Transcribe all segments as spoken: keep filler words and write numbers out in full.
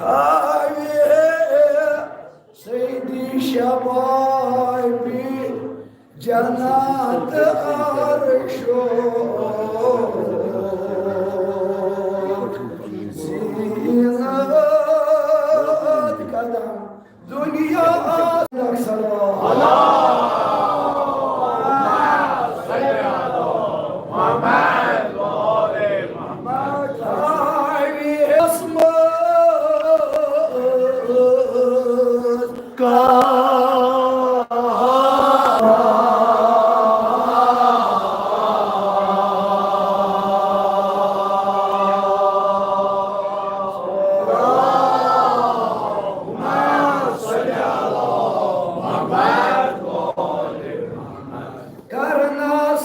ہاوے سیدی شبابی جنت عرشو زینت قدم دنیا اکثر۔ کرنس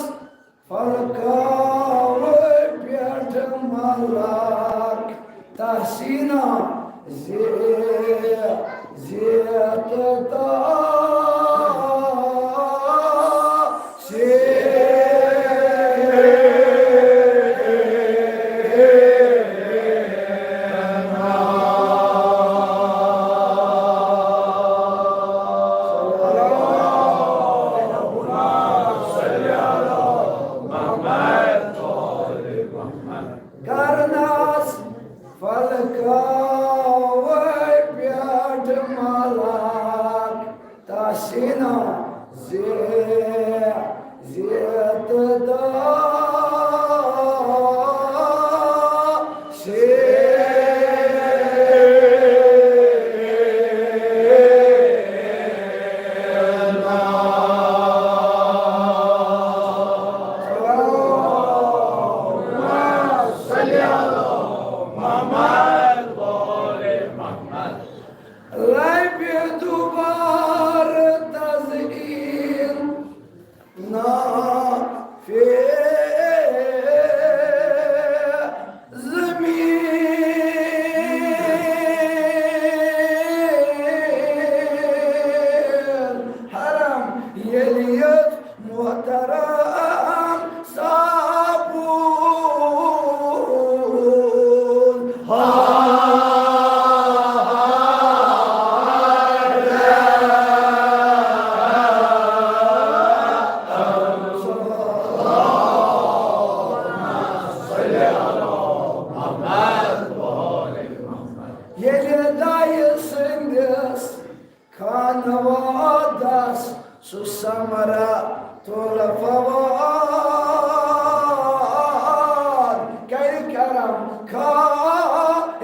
فلکاوٕ پٮ۪ٹھ ملک تحسینا زِ-، زیت تحسینا۔ کرنس فلکاوٕ پٮ۪ٹھ ملک تحسینا زِ-، زیت تحسینا۔ لبہِ دوبارٕ تزئین نافذ مین حرم ییٚلہِ یٔژ محترم صاحبُن۔ ییٚلہِ دایہِ سٕنٛدِس خانوادس سُہ ثمرة الفواد کرِ کرم خالق۔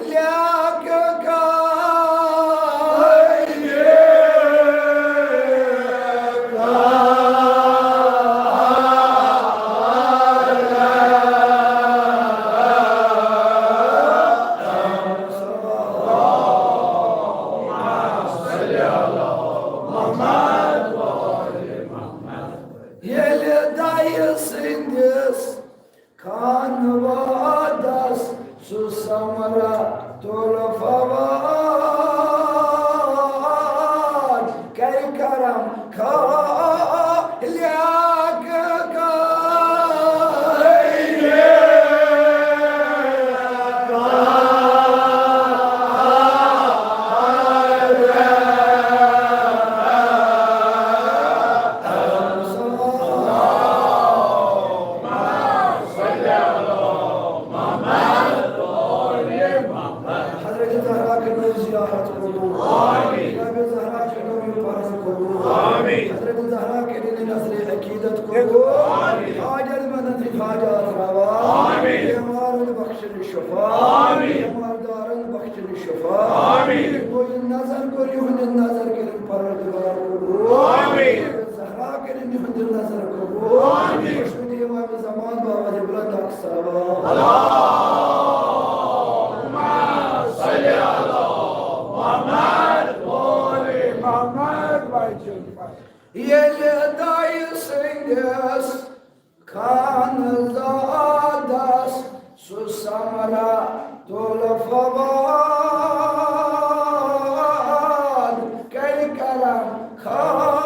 ییٚلہِ دایہِ سٕنٛدِس خانوادس سُہ ثمرة الفواد کرِ کرم خالق۔ حضرت زہرا کٔرِنۍ زیارت قبول۔ آمین۔ جناب زہرا کٔرِنۍ یہِ فرض قبول۔ آمین۔ حضرت زہرا کٔرِنۍ نذر عقیدت قبول۔ آمین۔ حاجت مندن ہٕنٛدۍ حاجات روا۔ آمین۔ بیمارن بخشن شفا۔ آمین۔ بیمار دارن بخشن شفا۔ آمین۔ یِمو یہِ نظر کوٚر، یِہُنٛد نظر کٔرِنۍ پروردگار قبول۔ آمین۔ زہرا کٔرِنۍ یِہُنٛد نظر قبول۔ آمین۔ خۄشوٕنۍ امام زمان بابا جبران داخ صاحبہ۔ اللہم صل علی محمد و آل محمد۔ ییٚلہِ دایہِ سٕنٛدِس خانزادس سُہ ثمرة الفواد کرِ کرم خالق۔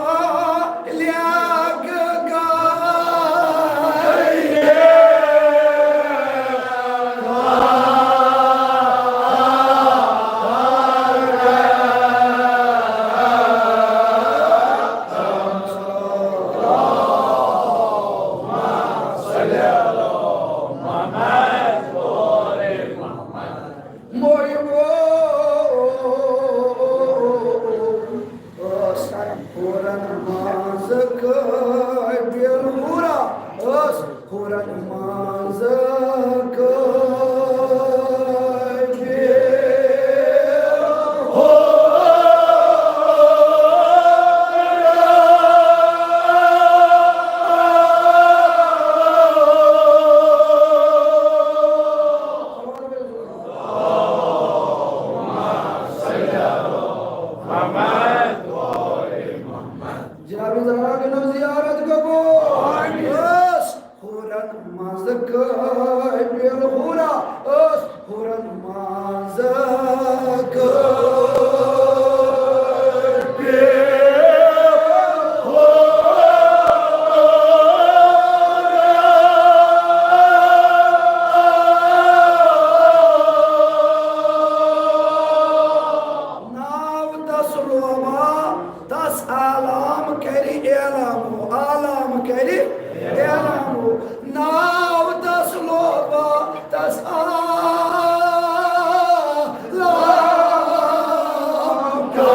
ٲس حورن منٛز قٲبِل، حورا ٲس حورن منٛز قٲبِل۔ جناب زہرا گٔنو زیارت قبول۔ ٲس حورن منٛز قٲبِل، حورا ٲس حورن منٛز قٲبِل۔ ناو تس لوبا تس عالم کرِ اعلام، عالم کرِ اعلام۔ ناو تس لوبا تس عالم کرِ۔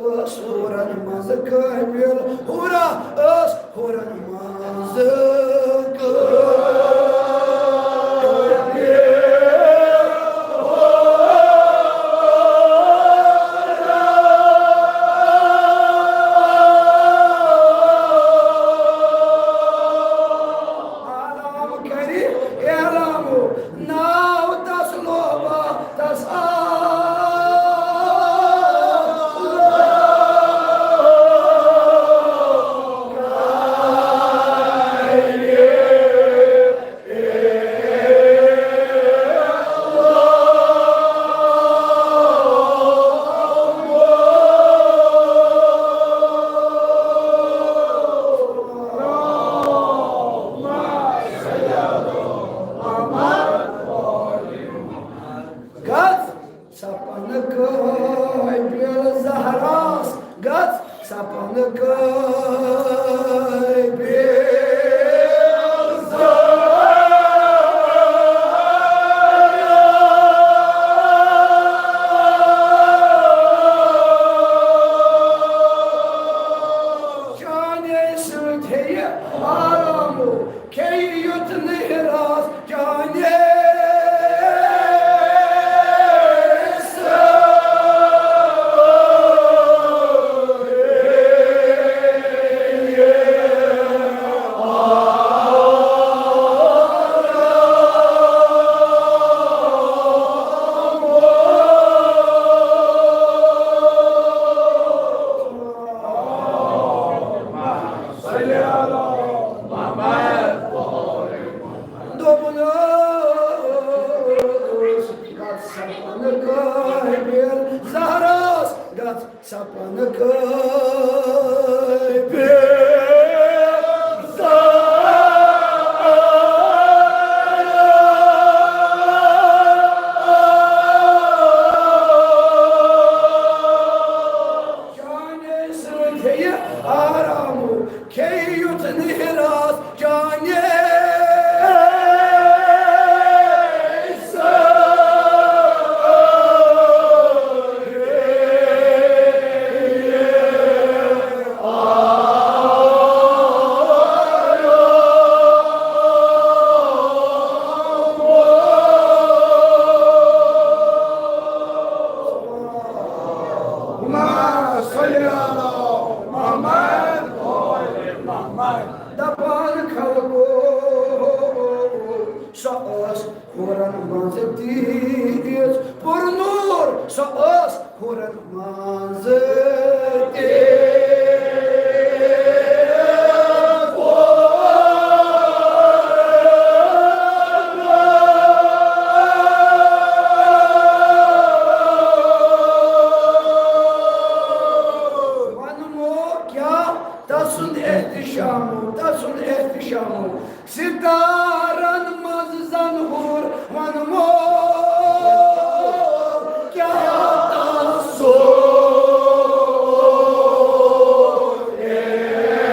ٲس حورن منٛز قٲبِل، حورا ٲس حورن منٛز قٲبِل۔ عالم کرِ اعلام، ناو تس لوبا تس عالم کرِ۔ گژھ سپن قٲبِل زہراس، گژھ سپن قٲبِل زہراس۔ چانے سۭتۍ ہیٚیہِ آرامو، کھیٚیہِ یُتھ نہراس۔ چانے دوٚپُن اوس، گژھ سپن قٲبِل زہراس، گژھ سپن قٲبِل زہراس۔ چانے سۭتۍ ہیٚیہِ آرامو، کھیٚیہِ یُتھ نہراس۔ چانے سۭتۍ۔ اللهم صل على محمد وآل محمد۔ دپان خلقو، سۄ ٲس حورن منٛز تیٖژ پُر نوٗر، سۄ ٲس حورن منٛز تیٖژ پُر نوٗر۔ ونمو سُنٛد احتشام، تسُنٛد احتشام۔ ستارن منٛز زن ہور ونمو کیٛاہ تسُنٛد احتشام۔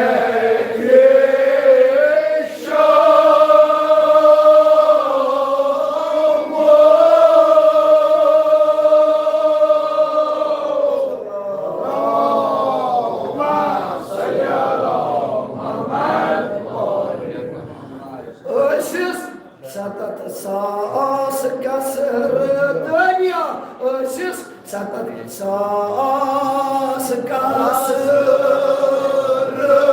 ٲسِس ستتھ ساس کسر دنیا، ٲسِس ستتھ ساس کسر دنیا۔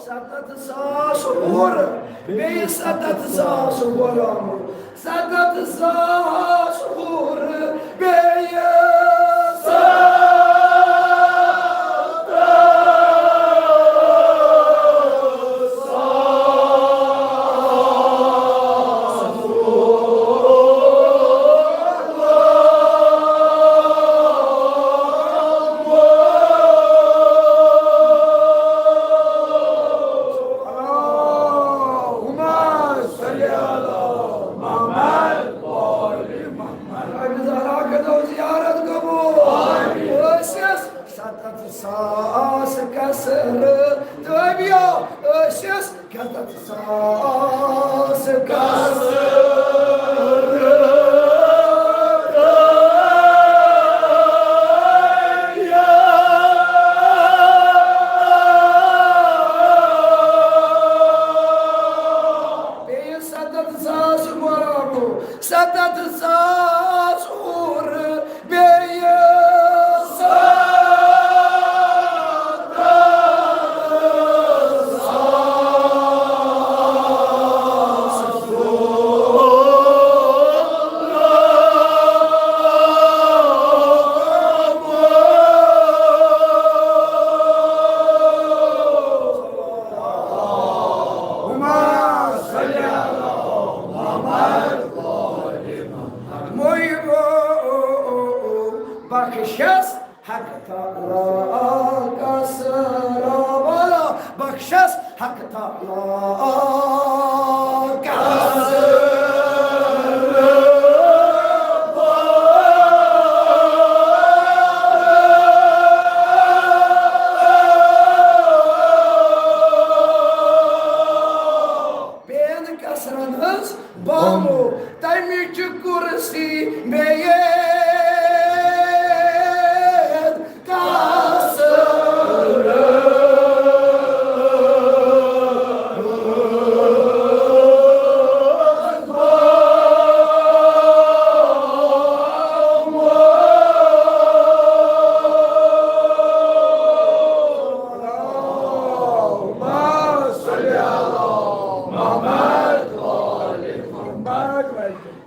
ستتھ ساس ہور، بیٚیہِ ستتھ ساس غلام۔ ستتھ ساس ہور، بیٚیہِ ستتھ ساس ہور۔ اللہم صل علی محمد و آل محمد۔ رب زہرا کٔرۍتو زیارت قبول۔ ٲسِس ستتھ ساس کسر تٲبیا، ٲسِس ستتھ ساس کسر۔ بیٚیہِ ستتھ ساس غلامو، ستتھ ساس حورٕ، بیٚیہِ ستتھ ساس غلام۔ محمد۔ بخشس حق تعالیٰ کسرا والا، بخشس حق تعالیٰ کسرا۔ پین کسرن ہٕنٛز بامو، تمِچ کرسی بیٚیہِ کسر۔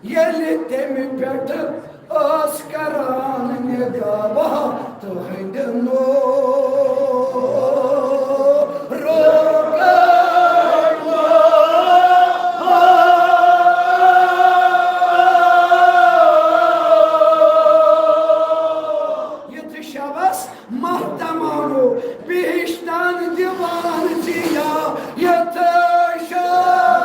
ییٚلہِ تَمہِ پٮ۪ٹھ ٲس کران نگاہ تُہنٛدِ نورُک۔ یُتھ شبس ماہ تمامو بہشتن دیوان زیا، یتھ شاہ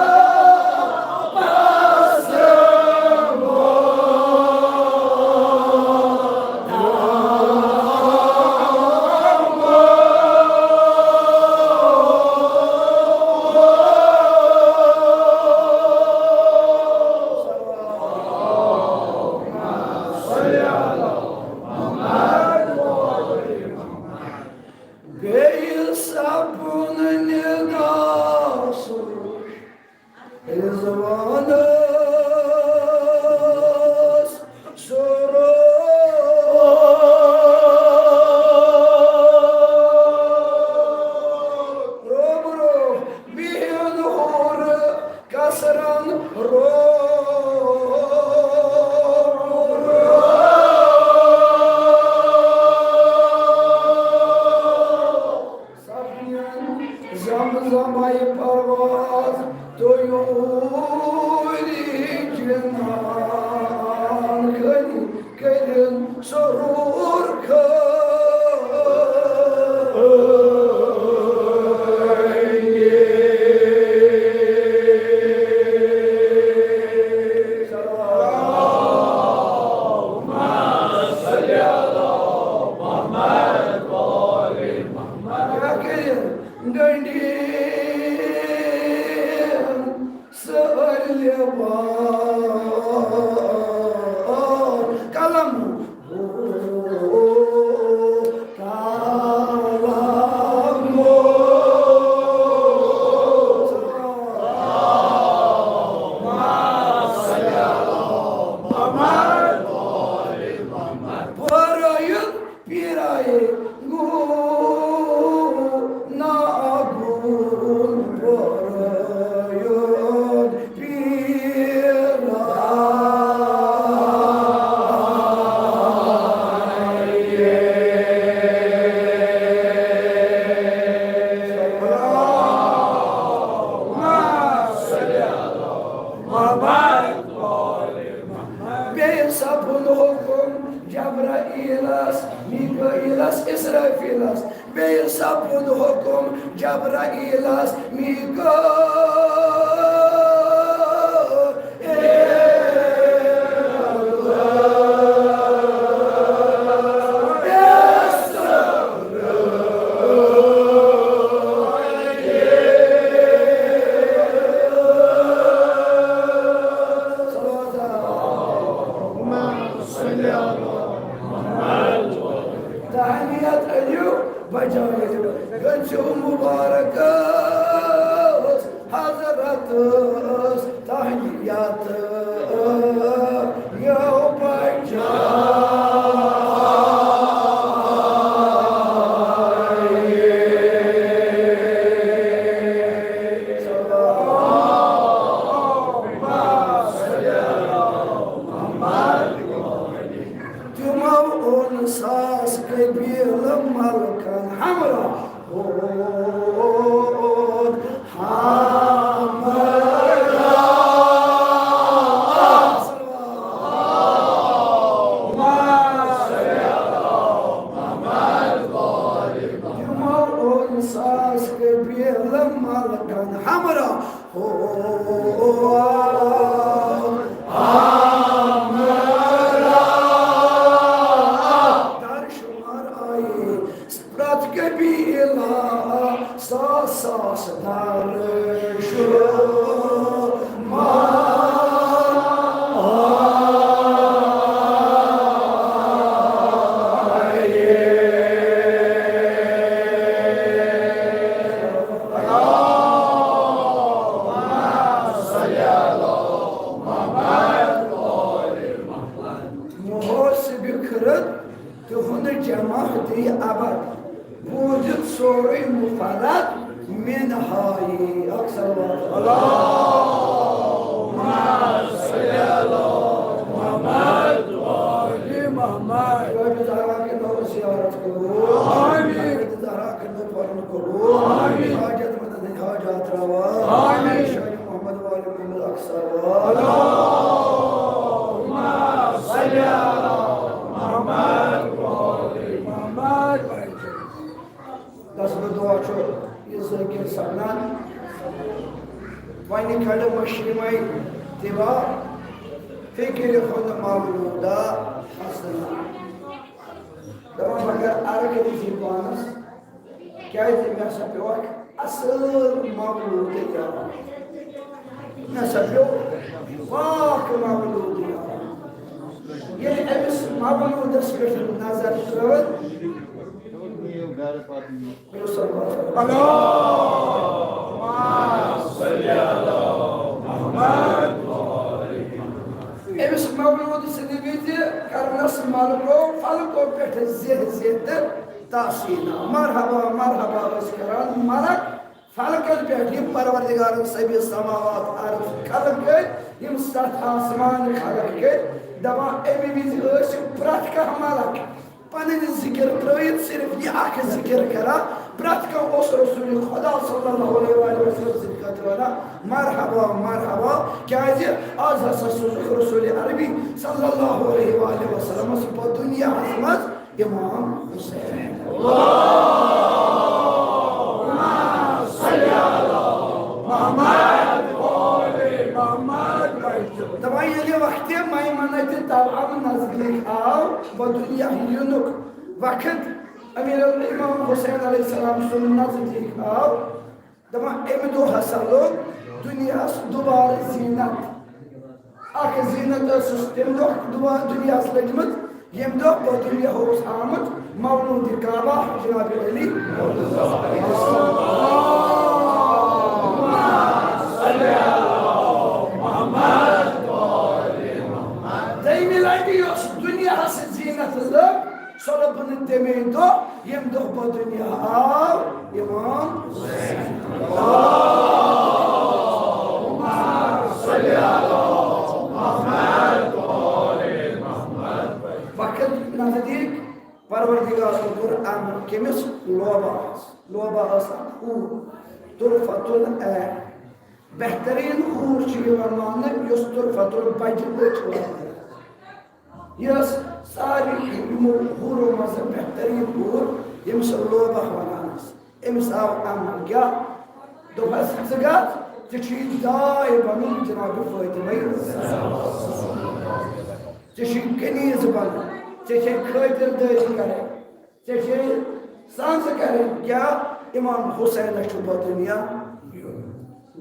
بیٚیہِ سپُن ندا سُہ رضوانس سرور۔ روب روب بِہِن حورٕ کسرن روب روب۔ سپنن زمزمے پرواز طیوٗرِ جنان کٔرِن، کٔرِن سرور خٲنی۔ کیٛاہ کٔرِن؟ گنڈین سٲرۍ لباس قلم۔ پھرٲیِتھ پیرایے گوٚو ناگُن پرٲیُن پیرایے۔ بیٚیہِ سپُد حُکُم جبرائیلس، میکائیلس، اسرافیلس۔ بیٚیہِ سپُد حُکُم جبرائیلس، میکائیلس۔ تہنیت أنِو بجٲیِتھ، گٔژھِو مُبارک حضرت تہنیت أنِو بجٲیِتھ۔ تِمو اوٚن ساس قبیٖلہٕ ملکن ہمراہ۔ اوٚن ہمراہ۔ تِمو اوٚن ساس قبیٖلہٕ ملکن ہمراہ۔ دار شمار آیے پرٛٮ۪تھ قبیٖلہٕ ساس ساس دار شمار آیے۔ محاسب کھرت تہنٛد جماعت یی ابد، بوٗزِتھ سورُے مفرد منہایی۔ اکھ صلوات۔ اللہم صل علی محمد و آل محمد۔ رب زہرا کے نور زیارت قبول۔ آمین۔ رب زہرا کے نور پرن قبول۔ آمین۔ حاجت مندن ہٕنٛدۍ حاجات روا۔ آمین۔ شاہ محمد و آل محمد اکثر۔ اللہم صل علی محمد و آل محمد۔ دس بہٕ دعا چھُ یہِ ذٲکِر سپدان۔ وۄنۍ کھڑٕ مشرمے تبا فکر ہُنٛد مولودا حسنا۔ دپان بہٕ کرٕ عرق أمِس یہِ پانس، کیازِ مےٚ ہسا پیوٚو اکھ اصل مولود یاد۔ مےٚ ہسا پیوٚو پاک مولود یاد۔ ییٚلہِ أمِس مولودس پٮ۪ٹھ نظر ترٲو، أمِس مولود سٕنٛدِ وِزِ کرنس ملکو فلکو پٮ۪ٹھ زیٚہ زیٚہ تہٕ تحسینا۔ مرحبا، مرحبا ٲسۍ کران ملک فلکن پٮ۪ٹھ، یِم پروردگارن سبع سماوات عرض خلق کٔرۍ، یِم ستھ آسمان خلق کٔرۍ۔ دپان اَمہِ وِزِ ٲسۍ پرٛٮ۪تھ کانٛہہ ملک پنٕنۍ ذکر ترٲیِتھ صرف یہِ اکھ ذکر کران، پرٛٮ۪تھ کانٛہہ اوس رسول خدا صلی اللہ علیہ وآلہ وسلم سٕنٛدِ خٲطرٕ وَنان، "مرحبا، مرحبا"، کیٛازِ آز ہسا سوٗزُکھ رسول عربی صلی اللہ علیہ وآلہ وسلمس پتھ دُنیاہس منٛز امام حسین۔ دپان ییٚلہِ وقتِ میمنتِ توأم نزدیٖک آو، پتھ دُنیا یِنُک وقت، امیر الامام حسین علیہ السلام سُنٛد نزدیٖک آو، دپان، امہِ دۄہ ہسا لوٚگ دُنیاہس دوبارٕ زیٖنت۔ اکھ زیٖنت ٲسٕس تمہِ دۄہ دُنیا-، دُنیاہس لٔجمٕژ، ییٚمہِ دۄہ پتھ دُنیا اوس آمُت مولودِ کعبہ جناب علی۔ دوٚیمہِ لٹہِ یۄس دُنیاہس زیٖنت لٔگ، سۄ لٔب نہٕ تَمے دۄہ، ییٚمہِ دۄہ پتھ دُنیا آو امام حسین۔ وقت نزدیٖک، پروردگارن کوٚر امر کٔمِس؟ لوباہس۔ لوبا ٲس اکھ حور، طرفة العین، بہتریٖن حور چھِ یِوان ماننہٕ، یۄس طرفة البجہ أچھ وَتہِ۔ یہِ ٲس ساروی یِمو حورو منٛز بہتریٖن حور، ییٚمِس لوبہ وَنان ٲسۍ۔ أمِس آو امر، کیٛاہ؟ دوٚپہَس، "ژٕ گژھ، ژےٚ چھُے داے بَنُن جناب فاطمہ۔ ژےٚ چھُے کنیز بَنُن، ژےٚ چھے خٲطردٲری کَرٕنۍ۔" ژےٚ چھے سنٛز کرٕنۍ، کیٛاہ امام حسینس چھُ پتھ دُنیا یُن؟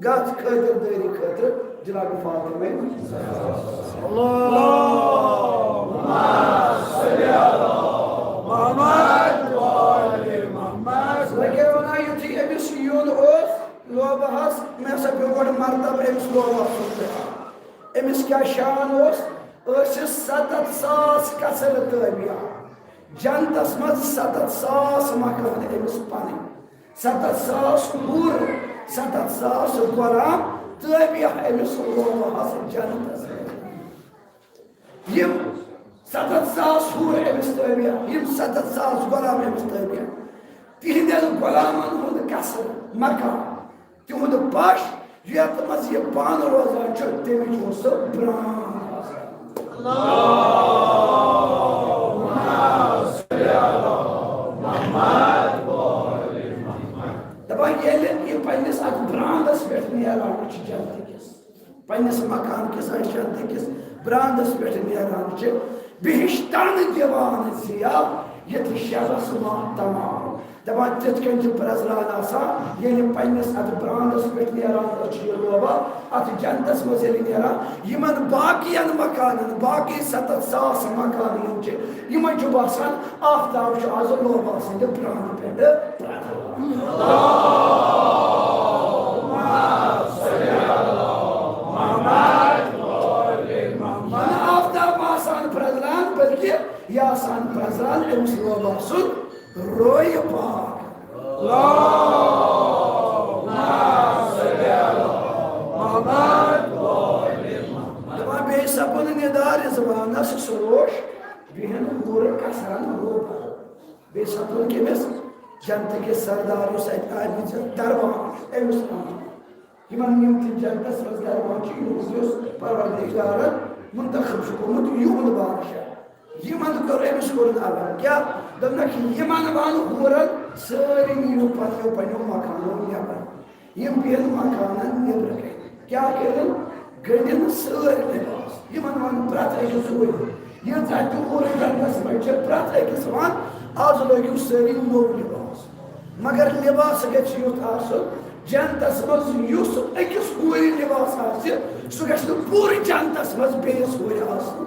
گژھ خٲطردٲری خٲطرٕ جناب فاطمہ۔ اللہم صل علی محمد و آل محمد۔ لگے وَنان، یُتھُے أمِس یُن اوس لوبہس، مےٚ ہسا پیوٚو گۄڈٕ مرتبہٕ أمِس لوبہ سُنٛد پٮ۪ٹھ۔ أمِس کیٛاہ شان اوس؟ ٲسِس ستتھ ساس کثرت تٲبیہ۔ جنتس منٛز ستتھ ساس مکان أمِس پنٕنۍ، ستتھ ساس حور، ستتھ ساس غلام تٲبیہ أمِس لوبہس جنتس منٛز۔ یِم ستتھ ساس حور أمِس تٲبیہ، یِم ستتھ ساس غلام أمِس تٲبیہ۔ تِہنٛدٮ۪ن غلامن ہُنٛد قصر، مکان، تِہُنٛد پش، یتھ منٛز یہِ پانہٕ روزان چھُ، تَمِچ اوس سُہ برٛانٛد آسان۔ دپان، ییٚلہِ یہِ پننِس اتھ برٛانٛدس پٮ۪ٹھ نیران چھُ جنتہٕ کِس، پننِس مکان کِس، جنتہٕ کِس برٛانٛدس پٮ۪ٹھ نیران چھِ، بہشتن دِوان ضیا، یتھ شبس ماہ تمام۔ دپان، تِتھ کٔنۍ چھِ پرٛزلان آسان، ییٚلہِ پننِس اتھ برٛانٛدس پٮ۪ٹھ نیران چھُ یہِ لوبہ، اتھ جنتس منٛز ییٚلہِ نیران، یِمن باقین مکانن، باقی ستتھ ساس مکان یِم چھِ، یِمن چھُ باسان، آفتاب چھُ آز لوبہ سٕنٛدِ برٛانٛدٕ پٮ۪ٹھ پرٛزلان۔ نہ آفتاب آسان پرٛزلان، بلکہِ یہِ آسان پرٛزلان أمِس لوبہ سُنٛد رویہِ پاک۔ دپان، بیٚیہِ سپُد نِدار رضوانس سروش، بِہن حورٕ کثرن روبہ۔ بیٚیہِ سپُد کٔمِس؟ جنتہٕ کِس سردار یُس اتہِ آمِژ دربار چھُ، أمِس آمُت۔ یِمن یِم تہِ جنتس منٛز دربار چھِ، یِہُنٛد یُس پروردگارن منتخب چھُ کوٚرمُت، یِہُنٛد بادشاہ۔ یِمن کٔر أمِس کوٚرُن الگ۔ کیٛاہ؟ دوٚپنکھ، یِمن وَن حورن، سٲری نیٖرِو پننیو پننیو مکانو نٮ۪بر۔ یِم پیٚن مکانن نیٚبرٕ کنہِ۔ کیٛاہ کٔرِن؟ گٔنٛڈِن سٲرۍ لباس۔ یِمن وَن پرٛٮ۪تھ أکِس حورِ، ییٖژاہ تہِ حورٕ جنتس منٛز چھِ، پرٛٮ۪تھ أکِس وَن، آز لٲگِو سٲری نوٚو لباس۔ مگر لباس گژھِ یُتھ آسُن، جنتس منٛز یُس أکِس حورِ لباس آسہِ، سُہ گژھِ نہٕ پوٗرٕ جنتس منٛز بیٚیِس حورِ آسُن۔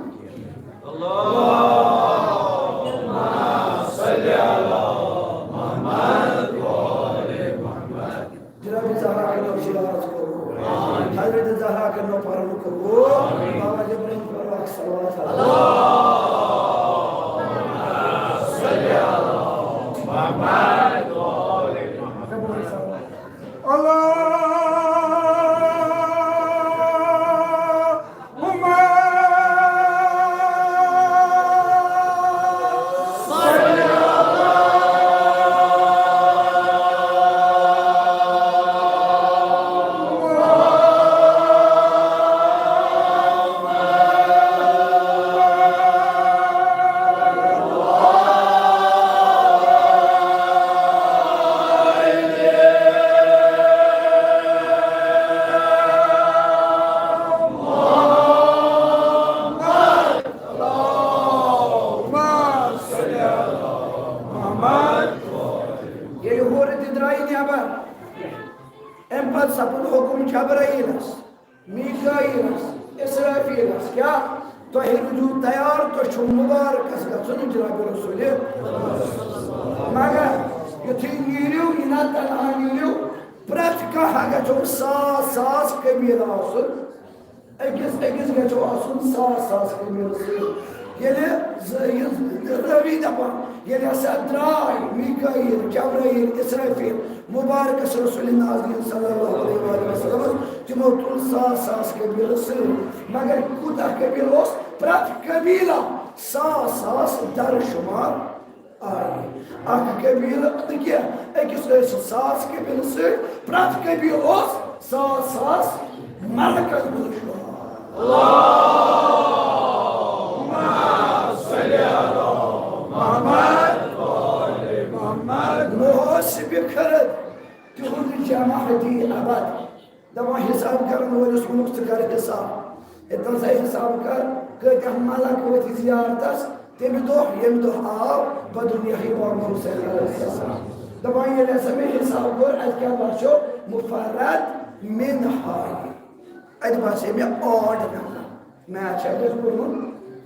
جناب زہرا کٔرِو زیارت قبول۔ حضرت زہرا کٔرِو پرن قبول۔ بابا جبرائیل کٔرِو صلوات۔ جبرائیلس، میکائیلس، اسرافیلس، کیا تۄہہِ روٗزِو تیار، تۄہہِ چھُو مُبارکس گژھُن جناب رسول۔ مگر یُتھُے نیٖرِو، یہِ نہ تنہا نیٖرِو، پرٛٮ۪تھ کانٛہہ گژھیو ساس ساس قبیٖلہٕ آسُن، أکِس أکِس گژھیو آسُن ساس ساس قبیٖلہٕ سۭتۍ۔ ییٚلہِ زٕ-، یہِ راوی دپان، ییٚلہِ ہسا درٛاے میکائیل، جبرائیل، اسرافیل مُبارکس رسول نازنین صلی اللہ علیہ وآلہ وسلم، تِمو تُل ساس ساس قبیٖلہٕ سۭتۍ۔ مگر کوٗتاہ قبیٖلہٕ اوس؟ پرٛٮ۪تھ قبیٖلہ ساس ساس در شُمار آیہِ۔ اکھ قبیٖلہٕ نہٕ کینٛہہ، أکِس ٲسۍ ساس قبیٖلہٕ سۭتۍ، پرٛٮ۪تھ قبیٖلہٕ اوس ساس ساس ملکن ہُنٛد شُمار۔ محمد، محمد۔ محاسب خرد، تِہُنٛد جمع دی ابد۔ دپان حساب کرن وٲلِس ووٚنُکھ، ژٕ کر حساب۔ ہے، دپان سا حساب کر، کۭتیاہ ملک وٲتۍ زیارتس تمہِ دۄہ، ییٚمہِ دۄہ آو بدر یحییٰ امام حسین علیہ السلام۔ دپان ییٚلہِ ہسا مےٚ حساب کوٚر، اتہِ کیٛاہ باسیو؟ مفرد من ہاے۔ اتہِ باسے مےٚ odd number۔ Math چھا اَسہِ پوٚرمُت؟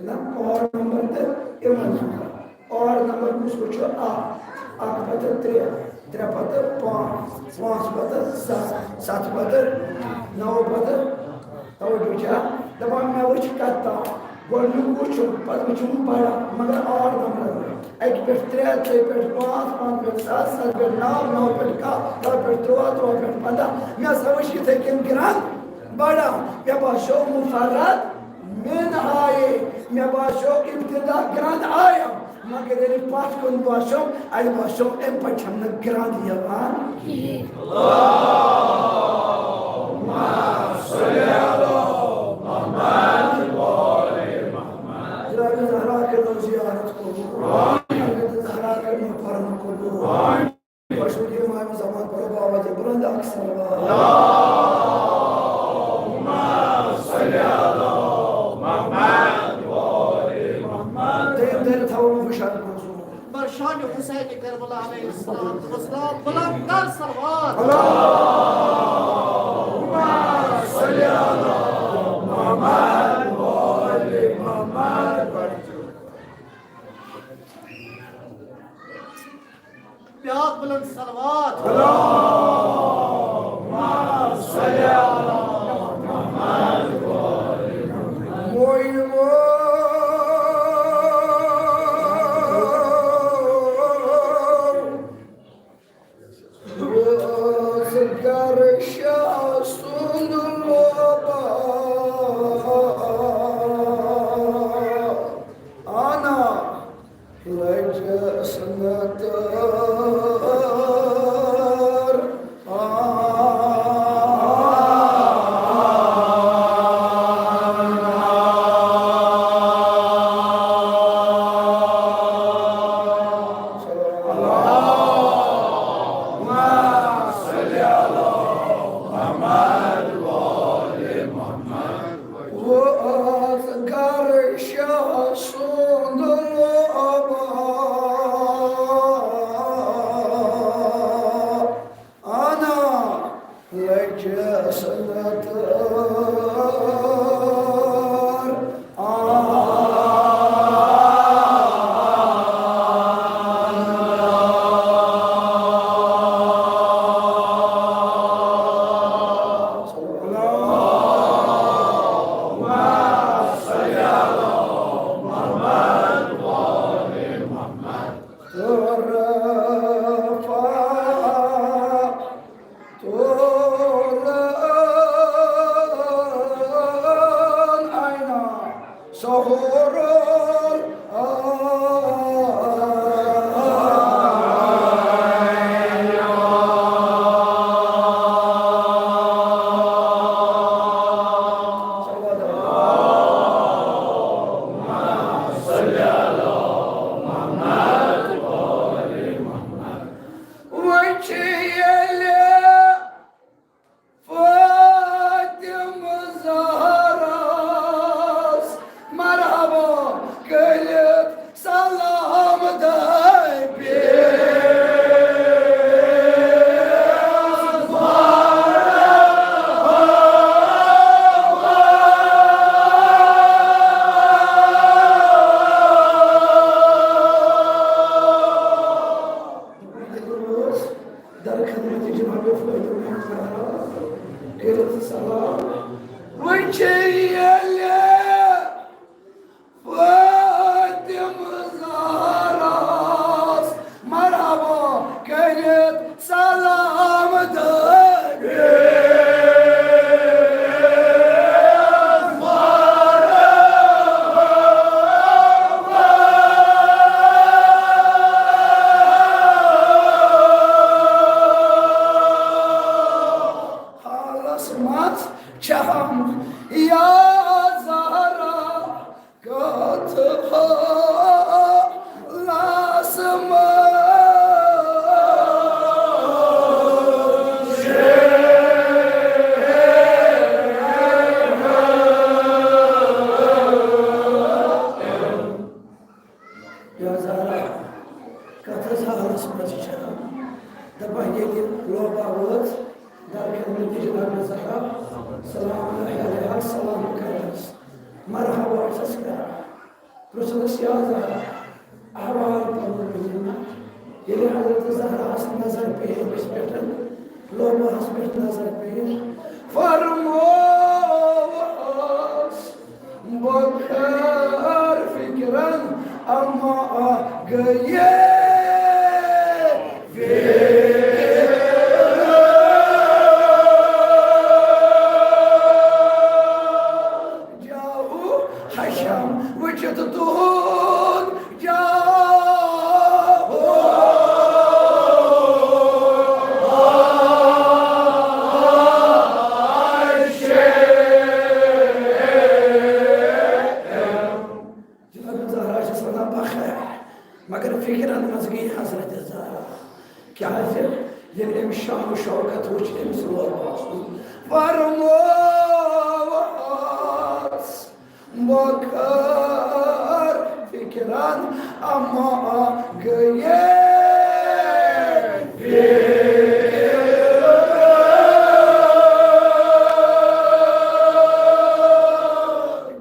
نہ، odd number تہٕ even number۔ Odd number کُس کُس چھُ؟ اکھ، اکھ پتہٕ ترٛےٚ، ترٛےٚ پتہٕ پانٛژھ، پانٛژھ پتہٕ ستھ، ستھ پتہٕ نو پتہٕ، توجہ چھا؟ دپان مےٚ وٕچھ کتھ تام، گۄڈٕنیُک وٕچھُن، پتہٕ وٕچھُن بڑا، مگر odd number۔ اکہِ پٮ۪ٹھ ترٛےٚ، ترٛےٚ پٮ۪ٹھ پانٛژھ، پانٛژھ پٮ۪ٹھ ستھ، ستھ پٮ۪ٹھ نو، نو پٮ۪ٹھ کاہ، کاہ پٮ۪ٹھ ترٛواہ، ترٛواہ پٮ۪ٹھ پنٛداہ۔ مےٚ ہسا وٕچھ یِتھے کٔنۍ گرٛنٛد بڑا۔ مےٚ باسیو مفرد من ہاے، مےٚ باسیو ابتدا گرٛنٛد آیم، مگر ییٚلہِ پتھ کُن باسیو، اتہِ باسیو امہِ پتہٕ چھم نہٕ گرٛنٛد یِوان کِہیٖنۍ۔ جناب زہرا کٔرِو زیارت قبول۔ حضرت زہرا کٔرِو پرن قبول۔ مشہور امام زمان پرو باوا جی بلند اکھ صلوات۔ تٔمۍ دٔرۍ تھاوو وٕشان منظور۔ بر شان حسین کربلا علیہ الصلوۃ والسلام بلند کر صلوات۔ بیاکھ بلند صلوات۔ روزگار شاہ سُنٛد لوبا انا لجس نتر وٲژ گرٕ شاہ سُنٛد لوبا انا لجس نتر۔ تولن عینا سحور العین۔ وۄنۍ چھِ ییٚلہِ فاطمہ زہراس مرحبا چھِ ییٚلہِ فاطمہ زہراہَس مرحبا کٔرِتھ سلام دٲرِتھ۔ حالس منٛز چھَم یا زہرا کتھ حالس منٛز۔ یا زہرا، کتھ حظ حالس منٛز چھِ دپان، ییٚلہِ لوبا وٲژ، در خدمت جناب زہرا، سلام علیہا، سلام کرنس، مرحبا چھس کران۔ پرژھنس، یا زہرا، احوال پنُن ؤنِو نا۔ ییٚلہِ حضرت زہراہس نظر پیٚیہِ أمِس پٮ۪ٹھ، لوباہس پٮ۪ٹھ نظر پیٚیہِ، فرمووس، بہٕ کر فکرن اما گٔیے فکر۔ جاہو حشم وٕچھِتھ تُہُنٛد جاہو حشم۔ جناب زہرا چھس ونان بخیر، مگر فکرن منٛز گٔیے حضرت زہرا۔ کیازِ؟ ییٚلہِ أمۍ شان و شوکت وٕچھ، أمِس لوگ باسُن، فرمووس، بہٕ کر فکرن اما گٔیے فکر۔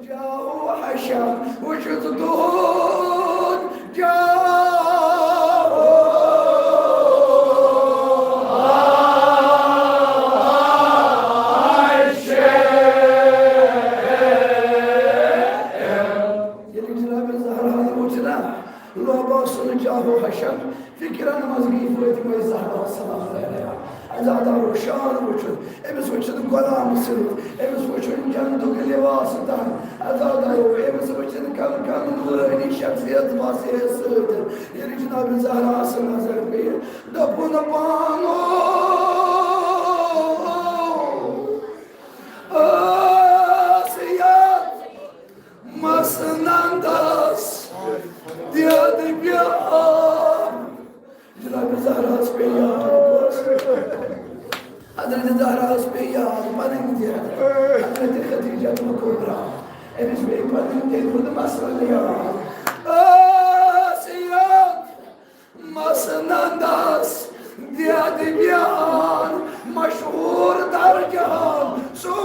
جاہو حشم وٕچھِتھ تُہُنٛد جاہو حشم۔ ییٚلہِ جناب زہرا وٕچھ نا، لوبا سُنٛد جاہو حشم، فکرن منٛز گٔیہِ فاطمہ زہرا سلام علیہا۔ عزادارو، شان وٕچھُن، أمِس وٕچھُن غلام سُنٛد، أمِس وٕچھُن جنتُک لباس تن۔ عزادارو، أمِس وٕچھِتھ کم کم نورانی شخصیت وسیع سۭتۍ۔ ییٚلہِ جناب زہراہس نظر پیٚیہِ، دوٚپُن، پانو ٲس یتھ مسندس دِتھ بیاکھ۔ جناب زہراہس پیٚیہِ یاد کۄس؟ حضرت زہراہس پیٚیہِ یاد پنٕنۍ دِتھ حضرت خدیجہ کبریٰ۔ أمِس پیٚیہِ پنٕنۍ دِتھ ہُنٛد مسند یاد۔ ٲس یتھ مسندس دِتھ بیان مشہوٗر در جہان سُہ مشہوٗر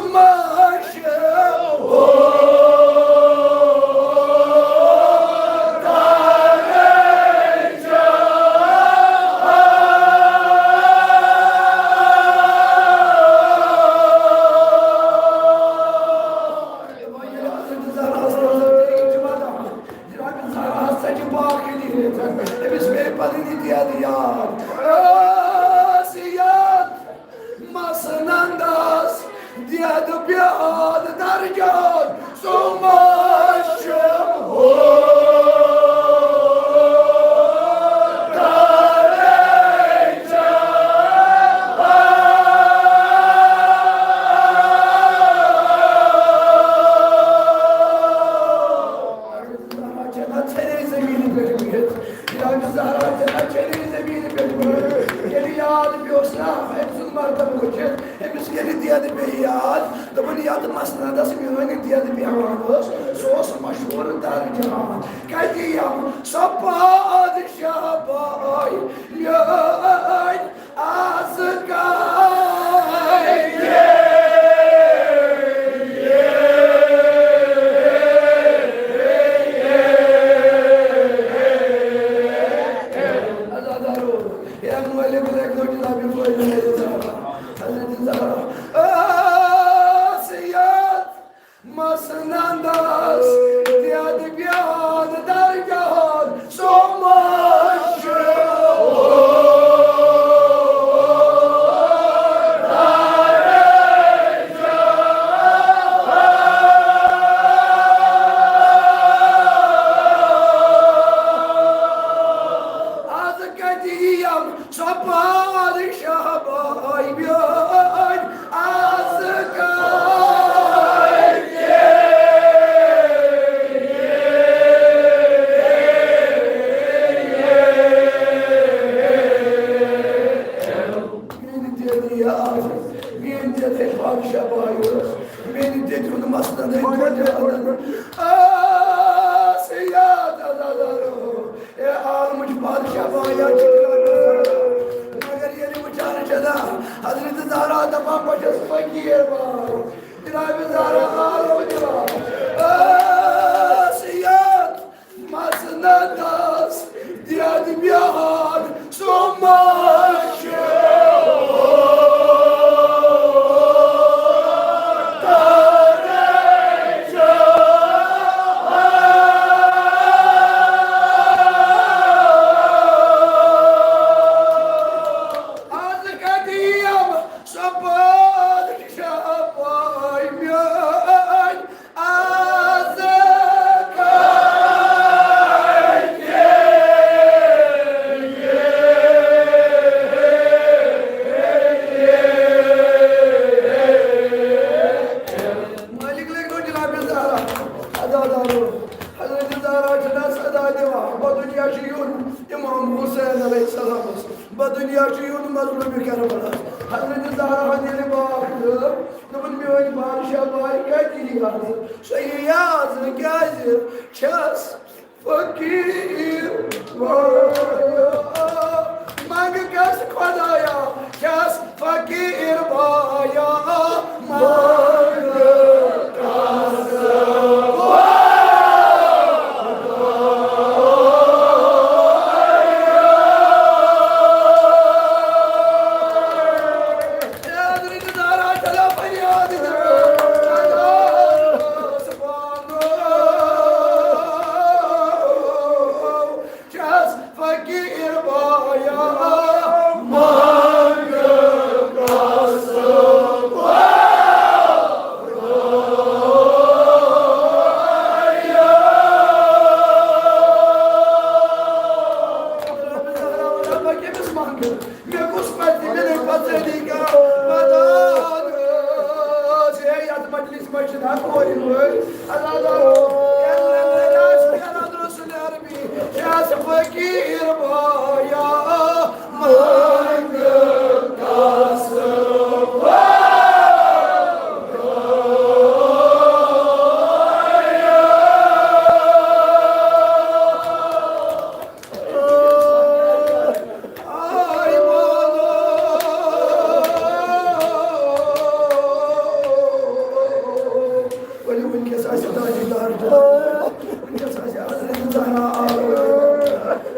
در جہان۔ جناب زہرا ہسا چھِ باقٕے لیٖکھِتھ۔ أمِس پیٚیہِ پنٕنۍ یہِ دٮ۪د یاد۔ ٲس یتھ مسندس دٮ۪د بیاد در جہان سُہ مشہوٗر در جہان۔ چھنا ژھرے زمینہِ پٮ۪ٹھ بِہِتھ۔ جناب زہرا چھنا ژھرے زمینہِ پٮ۪ٹھ بِہِتھ۔ ییٚلہِ یاد پیوس نا أمۍ سُنٛد مرتبہٕ وٕچھِتھ، أمِس ییٚلہِ دٮ۪د پیٚیہِ یاد، دوٚپُن، یَتھ مسندس میٲنۍ دٮ۪د بیٚہوان ٲس، سُہ اوس مشہوٗر در جہان۔ کَتہِ یِم سۄ پادشاہ باے میٲنۍ از کَتہِ؟ عزادارو، یا مٲلِک لیکھنو جناب فٲیدٕ میلہِ زہرا۔ حضرت زہرا ٲس یتھ سنندس دید بیاد درگاہن سومش۔ از کتیم سپاد شہبائی بیاد از کتیم۔ میانہِ دِلہِ یاد، میانہِ دِلہِ پادشاہ بایوس، میانہِ دِلہِ ہُنٛد مسلہٕ نہٕ دۄدِ اَنان۔ آ، سید عزادارو، اے عالمٕچ پادشاہ بایا چھِ جناب زہرا۔ مگر ییٚلہِ وٕچھان چھِ نا، حضرت زہرا دپان، بہٕ چھَس فقیٖر باو۔ جناب زہرا آلو دِوان۔ آ، سید مسندس دید بیاد سومش۔ از قدیم سپاد شبای میان۔ از مالک لگنو جناب زہرا، ادا دارو۔ حضرت زہرا چھنا صدا دِوان، بہٕ دُنیا چھُ یُن امام حسین علیہ السلامس، بہٕ دُنیا چھُ یُن مظلوم کربلاہس۔ حضرت زہرا ہن ییٚلہِ باکھ لٲب، دوٚپُن، میٲنۍ بادشاہ باے کتہِ یِیہِ آز؟ سۄ یِیہِ آز نہٕ، کیازِ؟ چھَس فقیٖر بایا، منٛگ کس خدایا، چھَس فقیٖر بایا، منٛگ کس خدایا۔ چھَس فقیٖر بایا، منٛگ کس خدایا۔ بہٕ کٔمِس منٛگہٕ؟ مےٚ کُس پَزِ مِلٕنۍ پَژھٲنی کانٛہہ؟ پَتہٕ ٲس ہے یَتھ مجلِس منٛز چھِنہٕ کورِ وٲلۍ۔ اللہ تعالیٰ، یَتھ منٛز آسہِ کران رسول عربی، یہِ آسہِ فقیٖر بایا، منٛگہٕ کَس خدایا۔ آے مولا۔ ؤلِو، وٕنکیٚس آسہِ تاجدار جناب، وٕنکیٚس آسہِ حضرت زہرا آلو،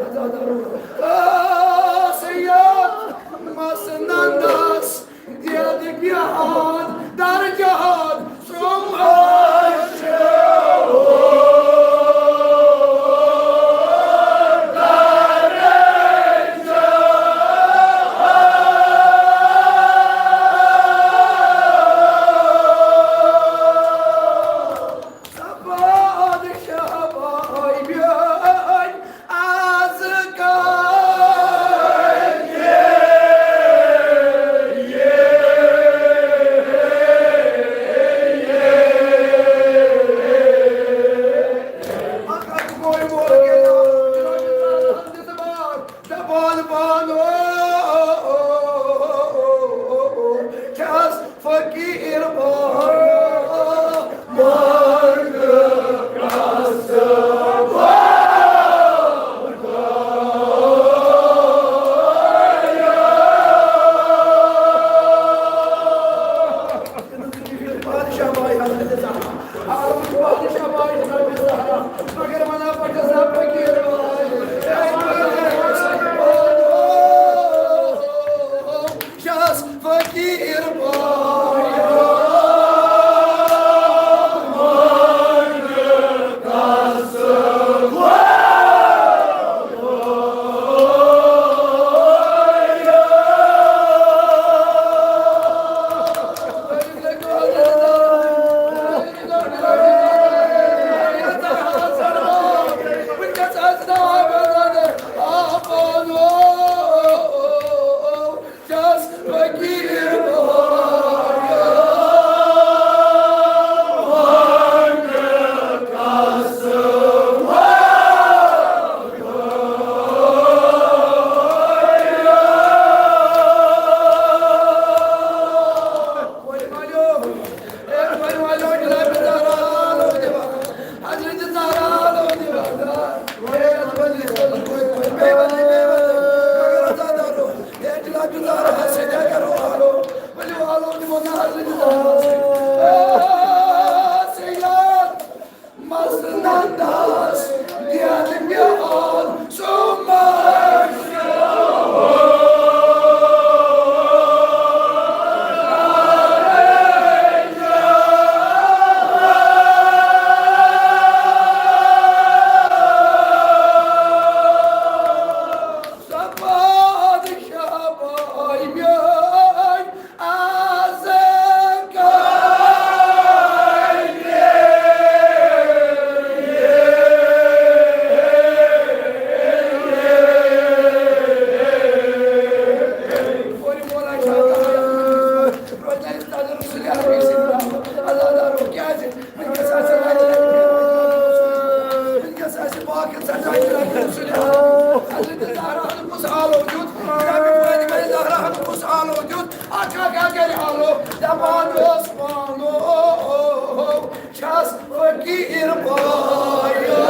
عزادارو۔ آ، سید مسنندس دید بیاد درگاہن سومش۔ سپاد شہباے میٲنۍ از کتہِ یِیہِ؟ اگر کوئی مول گیا، دپان بانو چھَس فقیٖر بایا، منٛگہٕ کس خدایا۔ بادشاہ باے حضرت زہرا، آ، بادشاہ باے حضرت زہرا، مگر وَنان پَتہٕ چھَس فقیٖر باے۔ چھَس فقیٖر بایا، فقیر بایا۔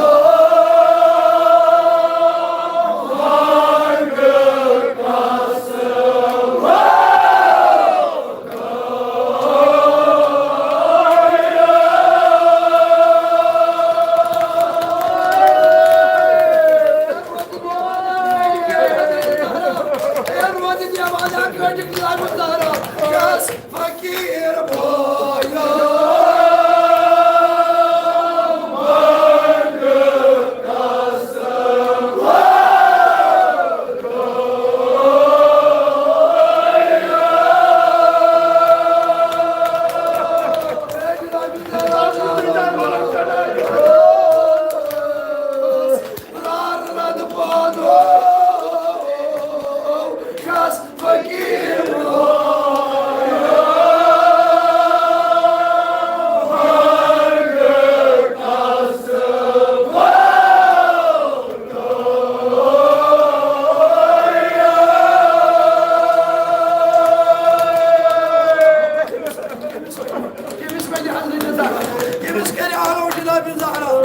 فقیر بایا۔ کٔمِس وَنہِ حضرت زہرا؟ کٔمِس کَرِ آلو جناب زہرا؟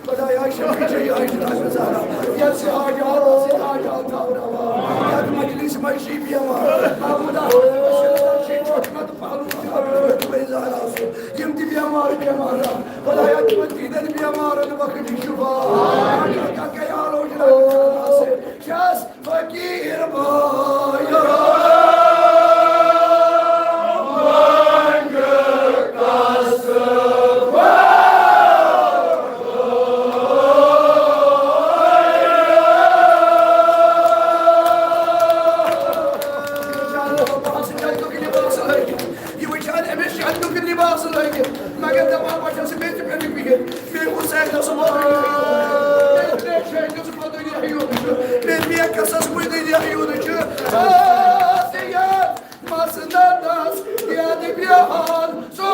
خدایا، شفیع چھے آج جناب زہرا۔ یَتھ سۭتۍ حاجات، سۭتۍ حاجات تھاو روا۔ یَتھ مجلس منٛز چھِ بیمار۔ محمودا، چھِ چھوٹمت پہلو چھِ زہرا سُنٛد۔ یِم تہِ بیمار، بیمار۔ خدایا، تِمن تِہنٛدٮ۪ن بیمارن بخش شفا۔ کیٛاہ کیٛاہ آلو جناب زہرا سۭتۍ؟ چھَس فقیر بایا۔ یہِ وٕچھان أمِس چھُ اَمیُک لِباس لٲگِتھ، مگر دَپان بہٕ چھَس مےٚ تہِ پٮ۪ٹھ بِہِتھ۔ مےٚ حُسینَس ووٚن، مےٚ شہیدَس ووٚن، مےٚ بیکَسَس ووٚن، یہِ چھُ آسیات مسندس یَتھ بیٚہان سُہ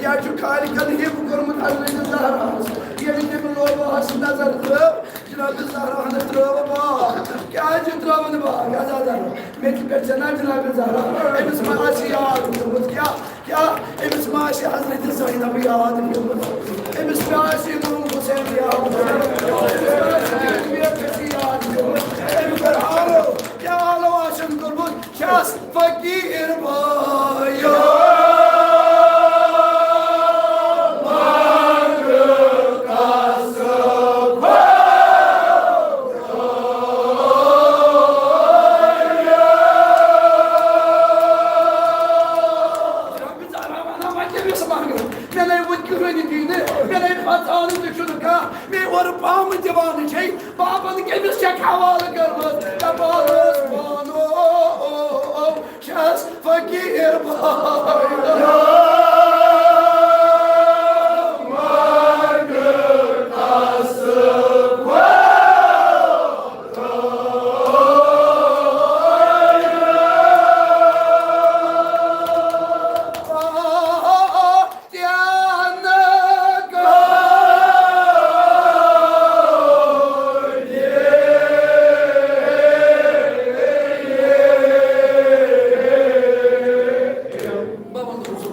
مےٚ چھُ خالقن حِب کوٚرمُت حضرت زہراہس۔ ییٚلہِ تٔمۍ لوباہس نظر ترٲو، جناب زہراہن ترٲو باغ۔ کیٛازِ ترٲوٕن باغ؟ عزیزن، مےٚ تہِ پٮ۪ٹھ چھےٚ نا جناب زہرا، أمِس ما آسہِ یاد پیوٚمُت کیٛاہ؟ کیٛاہ أمِس ما آسہِ حضرت زینب یاد پیوٚمُت؟ أمِس ما آسہِ امام حسین یاد پیوٚمُت؟ أمِس ما آسہِ تربیت کٔژِ یاد پیوٚمُت؟ أمۍ کوٚر آلو، کیٛاہ آلو آسن کوٚرمُت؟ چھَس فقیٖر بایو۔ رۄبہِ تعالیٰ وَنان، وۄنۍ کٔمِس منٛگہٕ؟ مےٚ نے وُنہِ کٕہٕنۍ دِیہِ نہٕ، مےٚ نے پَژان تہِ چھُنہٕ کانٛہہ، مےٚ اورٕ پامہٕ دِوان چھے، بابن کٔمِس چھَکھ حوالہٕ کٔرمٕژ؟ دَپان اوس پانہٕ، او، او، او، چھَس فقیٖر بایو۔ بابا دوٚپُس،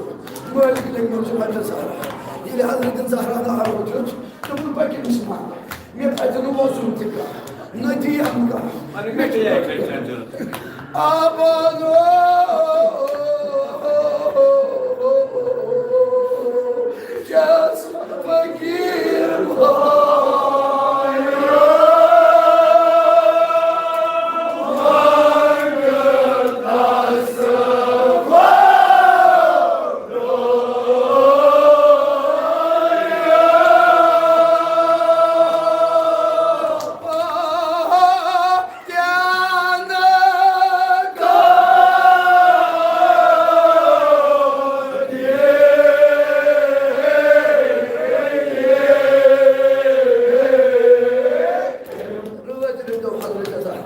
مٲلِک لٔگۍ مٕتۍ چھِ حضرت زہرا۔ ییٚلہِ حضرت زہرا نہٕ آرام دیُت، دوٚپُن، بہٕ کٔمِس وَنہٕ؟ مےٚ پَزِ نہٕ وۄزُم تہِ کانٛہہ، نہ دِیَم کانٛہہ۔ مےٚ چھُ آبادو چھَس فقیٖر بایو۔ رٲژ رٔٹِو حضرت زہرا۔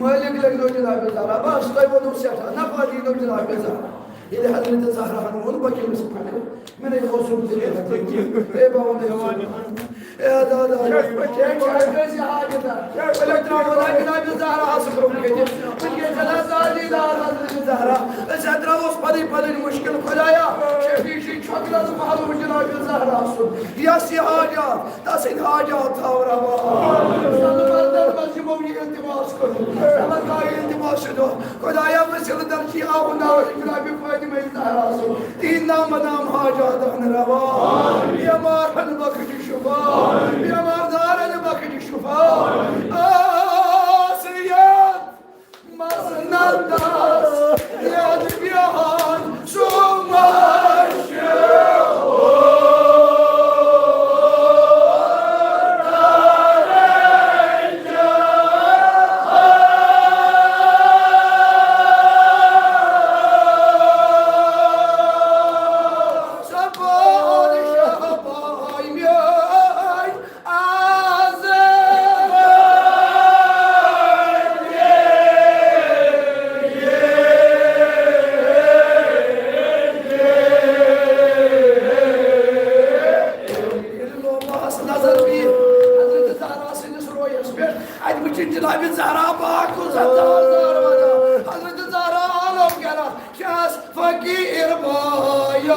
مٲلِک لٔگۍ نو جناب زہرا۔ بس، تۄہہِ ووٚنوُ سٮ۪ٹھاہ نفع دِنو جناب زہرا۔ ییٚلہِ حضرت زہراہن ووٚن، بہٕ کٔمِس پھٹہٕ؟ مےٚ نے اوسُم تہِ ہے بہٕ وَنہٕ ہے، اے دادا، اے چھُ اَسہِ کٲنٛسہِ حاجت؟ ؤلِو ترٛاوو نا جناب زہراہس برٛونٛہہ کَنہِ۔ وٕنکیٚس چھِ نا تازی دار حضرت زہرا۔ أسۍ ہا ترٛاووس پَنٕنۍ پَنٕنۍ مُشکِل۔ خۄدایا، شفیع چھُے چھۄکہٕ نظر محلوم جناب زہرا سُنٛد۔ یَس یہِ حاجات، تسٕنٛدۍ حاجات تھاو روا۔ سنہٕ مردن منٛز یِمو یہِ التماس کوٚرمُت۔ تِمن گاہہِ التماس چھُ دۄہ۔ خۄدایا، وسیلہٕ درجی آو ناو جناب فاطمہ زہرا سُنٛد۔ تِہِنٛدۍ نام نام حاجات اہن روا۔ بیمارن بخش شفا۔ بیمار دارن بخش شفا۔ آسیت مسندس یاد بیہان سو مشہور۔ سپور شہباز میٲنۍ آز۔ ییٚلہِ لومہس نظر پیٚیہِ حضرت زہرا سٕنٛدِس رویس پٮ۪ٹھ، اَتہِ وٕچھِتھ جناب زہرا پاک کُن زن زار زار وَنان۔ حضرت زہرا عالم کران، چھَس فقیٖر بایو۔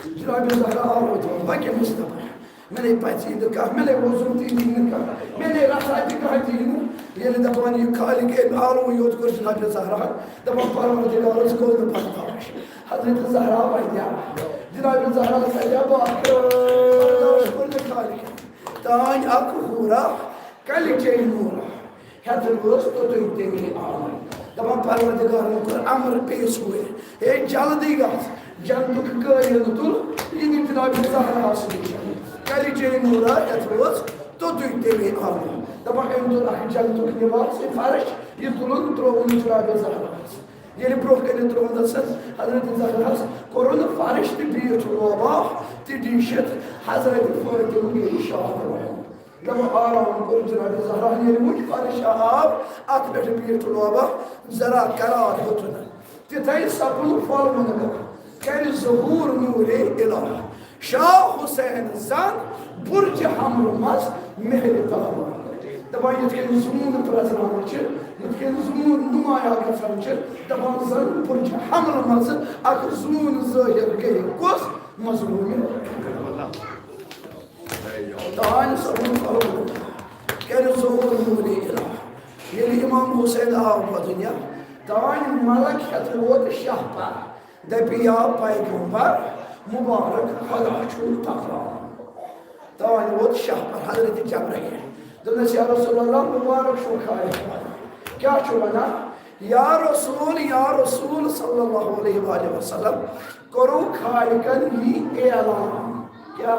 جناب زہرا آو وۄنۍ کٔمِس دَپہٕ؟ مےٚ نے پَژی نہٕ کانٛہہ، مےٚ نے وۄزُم تہِ یی نہٕ کانٛہہ، مےٚ نے رَژھا تہِ کانٛہہ دی نہٕ۔ ییٚلہِ دَپان یہِ خالق أمۍ آلوٕے یوت کوٚر جناب زہرا، دَپان پروردگارَس گوٚو نہٕ برداش۔ حضرت زہرا وَنہِ جناب زہرا کَرِ باقٕے برداش کوٚر نہٕ خالقَن۔ تانۍ اَکھ حورا کَلہِ چے نوٗرا۔ ہٮ۪تھ ٲس توٚتُے تٔمی آمٕژ۔ دَپان، پروردگارن کوٚر امر پیش گویی، ہے جلدی گژھ، جنتُک قٲیِل تُل، یہِ دِیِو جناب زہراہَس نِش۔ کَرِ چے نوٗرا یَتھ وٲژ توٚتُے تَمے آمُت۔ دَپان أمۍ تُل اَکھ جنتُک لِباس، یہِ فرش، یہِ تُلُن ترٛووُن جناب زہراہَس۔ ییٚلہِ برٛونٛہہ کَنہِ ترٛووُن حضرت زہراہَس، کوٚرُن فرش تہِ بیٖٹھ لوبا تہِ ڈیٖشِتھ حضرت فاطمہ گٔیہِ شاد۔ دَپان آرام کوٚر جناب زہرا، ییٚلہِ وٕچھ فرش آو، اَتھ پٮ۪ٹھ بیٖٹھ لوبا، ذرا قرار ہیوٚتُن۔ تِتھَے سپُد پھۄلوُن گوٚو، کَرِ ظہوٗر نوٗرِ الہ۔ شاہ حسین زن برج حمل منٛز مہرِ تابان۔ دَپان یِتھ کٔنۍ زوٗن پرٛزناوان چھِ، یِتھ کٔنۍ زوٗن نُمایاں گژھان چھِ، دَپان زن برج حمل منٛز اکھ زوٗن ظٲہِر گٔیہِ کُس؟ مظلوٗمِ۔ دَپان سپُد پھۄلوُن، کَرِ ظہوٗر نوٗرِ الہ۔ ییٚلہِ امام حسین آو بدُنیا، دَپان ملک ہٮ۪تھ ووت شاہ پر۔ دَپہِ یا پیغمبر مبارک خدا چھُ تَپان۔ توانہِ ووت شاہ پر حضرت جبرائیل۔ دوٚپنَس، یا رسول اللہ، مبارک چھُ خالق۔ کیٛاہ چھُ وَنان؟ یا رسول، یا رسول صلی اللہ علیہ وآلہ وسلم، کوٚرُن خالقن یی اعلان۔ کیٛاہ؟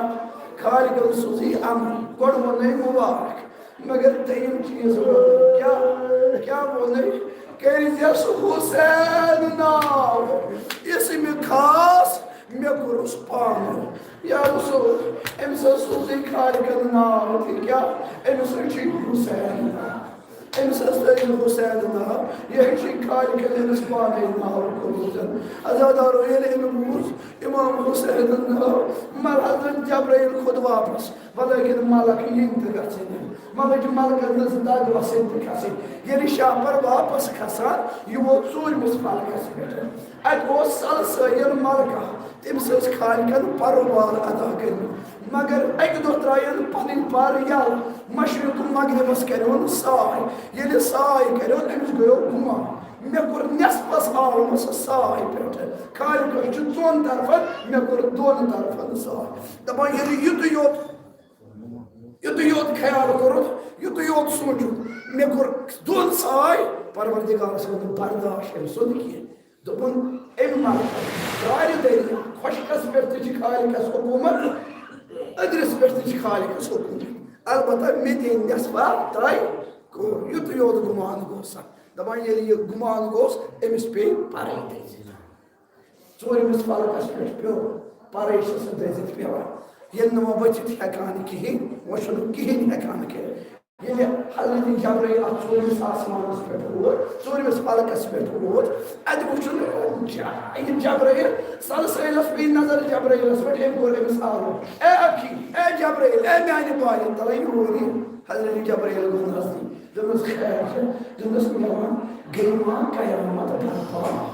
خالقن سوٗزٕے امر۔ گۄڈٕ ووٚنُے مبارک۔ مگر دوٚیِم چیٖز ووٚن، کیٛاہ، کیٛاہ ووٚنُے؟ کٔرۍزٮ۪س حسین ناو، اسمِ خاص مےٚ کوٚرُس پانہٕ۔ یا رسول، أمِس حظ سوٗزٕے خالقن ناو تہِ کیٛاہ؟ أمِس حظ چھُے حسین ناو۔ أمِس حظ تھٲیِو حسین ناو۔ یہِ حظ چھُے خالقن أمِس پانَے ناو کوٚرمُت۔ عزادارو، ییٚلہِ أمۍ بوٗز امام حسین ناو، مگر حضرت جبرائیل کھوٚت واپس۔ ولیکن ملک یِن تہٕ گژھن نہٕ۔ مگر یہِ ملکن ہٕنٛز دگ وسٕنۍ تہٕ کھسٕنۍ۔ ییٚلہِ شاہ پر واپس کھسان، یہِ ووت ژوٗرمِس فلکس پٮ۪ٹھ۔ اتہِ اوس سلسٲیِل ملکہ، تٔمِس ٲسۍ خالقن پرٕ وار ادا کٔرمٕتۍ۔ مگر اکہِ دۄہ ترایَن پنٕنۍ پر یلہٕ، مشرق مغربس کریون ساے۔ ییٚلہِ ساے کریون، أمِس گٔیو گُمان، مےٚ کوٚر نٮ۪صفس عالمس ساے پٮ۪ٹھ۔ خالقس چھُ ژۄن طرفن، مےٚ کوٚر دۄن طرفن ساے۔ دپان ییٚلہِ یُتُے یوت یُتُے یوت خیال کوٚرُتھ، یُتُے یوت سوٗنٛچُتھ، مےٚ کوٚر دۄن ساے، پروردگارس ووٚن نہٕ برداش أمۍ سُنٛد کینٛہہ۔ دوٚپُن، أمۍ ما دارِ دٔریا، خۄشکس پٮ۪ٹھ تہِ چھِ خالقس حکوٗمت، أدرِس پٮ۪ٹھ تہِ چھِ خالقس حکوٗمت۔ البتہ مےٚ دِیِن نٮ۪صفا ترٛے کوٗر۔ یُتُے یوت گُمان گوٚو سا۔ دپان ییٚلہِ یہِ گُمان گوٚوس، أمِس پیٚیہِ پرٕنۍ تہِ۔ ژوٗرمِس فلکس پٮ۪ٹھ پیوٚو، پرے چھِ سُہ دٔزِتھ پٮ۪وان۔ ییٚلہِ نہٕ وۄنۍ ؤتھِتھ ہٮ۪کان کِہیٖنۍ، وۄنۍ چھُنہٕ کِہیٖنۍ ہٮ۪کان کٔرِتھ۔ ییٚلہِ حضرت جبرائیل اتھ ژوٗرمِس آسمانس پٮ۪ٹھ ووت، ژوٗرمِس فلکس پٮ۪ٹھ ووت، اتہِ وُچھُن جا-، یہِ جبرائیل، سلسٲیلس پیٚیہِ نظر جبرائیلس پٮ۪ٹھ، أمۍ کوٚر أمِس آلو، اے اکھی، اے جبرائیل، اے میانہِ بایہِ، تلے یور یہِ۔ حضرت جبرائیل گوٚو نزدیٖک، دوٚپمس، خیر چھا؟ دوٚپمس، مےٚ وَن، گٔے ما قیامت برپا؟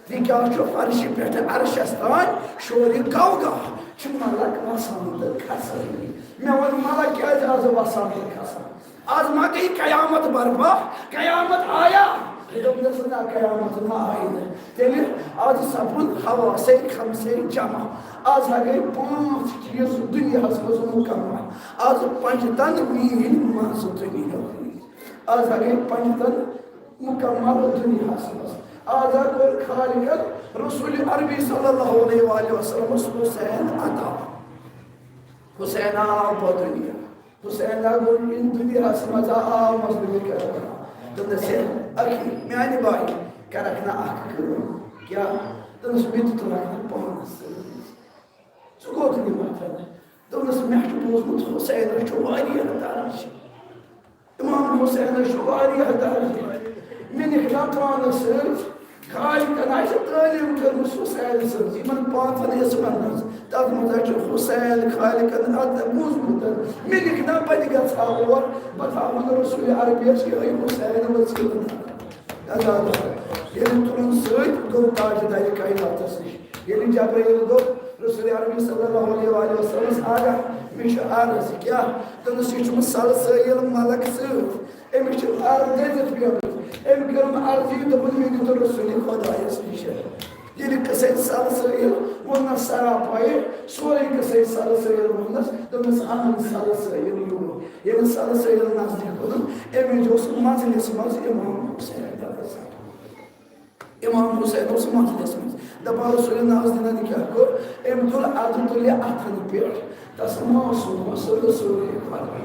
تِکیٛازِ چھُ فرشہِ پٮ۪ٹھ عرشس تام شورِ گوگاہ، چھِ ملک وسان تہٕ کھسان۔ مےٚ ووٚن، ملک کیٛازِ آز وسان تہٕ کھسان؟ آز ما گٔے قیامت برپا؟ قیامت آیا؟ دوٚپنس، نہ، قیامت نہ آیہِ نہٕ۔ تیٚلہِ آز سپُد حواسے خمسے جمع۔ آز ہا گٔے پانٛژھ چیٖز دُنیاہس منٛز مکمل۔ آز پنجتن میٖنۍ منٛز دُنیا۔ آز ہا گٔے پنجتن مکمل دُنیاہس منٛز۔ آز ہا کوٚر خالقن رسول عربی صلی اللہ علیہ وآلہ وسلمس حسین عطا۔ حسین آو بدُنیا۔ حسین آو دُنیاہس منٛز، آو مظلوم کربلا۔ دوٚپنس، ہے اکھی، میانہِ بایہِ، کرکھ نہ اکھ کٲم؟ کیٛاہ؟ دوٚپنس، مےٚ تہِ تُلکھ نہ پانس سۭتۍ۔ ژٕ کوٚت نِمتھ؟ دوٚپنس، مےٚ چھُ بوٗزمُت حسینس چھُ واریاہ درجہٕ۔ امام حسینس چھُ واریاہ درجہٕ۔ مےٚ نِکھ نہ پانس سۭتۍ۔ خالقن آسہِ تعلیٖم کٔرمٕژ حسین سٕنٛز یِمن پانٛژن اسمن منٛز۔ تتھ منٛز حظ چھُ حسین خالقن ادب بوٗزمُت۔ مےٚ نِکھ نہ بہٕ تہِ گژھٕ ہا اور، بہٕ تھاوہن رسول عربیس یِہوٚے حسین وسیٖلہٕ۔ عزادار۔ ییٚلہِ تُلُن سۭتۍ گوٚو تاجدارِ کائناتس نِش۔ ییٚلہِ جبرائیل گوٚو رسول عربی صلی اللہ علیہ وآلہ وسلمس آگاہ، مےٚ چھُ عرض، کیٛاہ؟ دوٚپنس، یہِ چھُم سلسٲیِل ملک سۭتۍ، أمِس چھِ عرض دٔزِتھ پیوٚمُت۔ أمۍ کٔرٕم عرض یہِ، دوٚپُن، مےٚ دِتُن رسول خدایس نِش۔ ییٚلہِ قصے سلسٲیِل ووٚننس سراپایہِ، سورُے قصے سلسٲیِل ووٚننس، دوٚپنس، اہن سلسٲیِل یور۔ ییٚلہِ سلسٲیِل نزدیٖک ووٚنُن، أمۍ وِزِ اوس مجلس منٛز امام حسین رضی اللہ عنہ۔ امام حسین اوس مجلس منٛز۔ دپان رسول ناز دِنن کیٛاہ کوٚر؟ أمۍ تُل، اَدٕ تُلہِ اَتھن پٮ۪ٹھ تس معصومس رسول خدا۔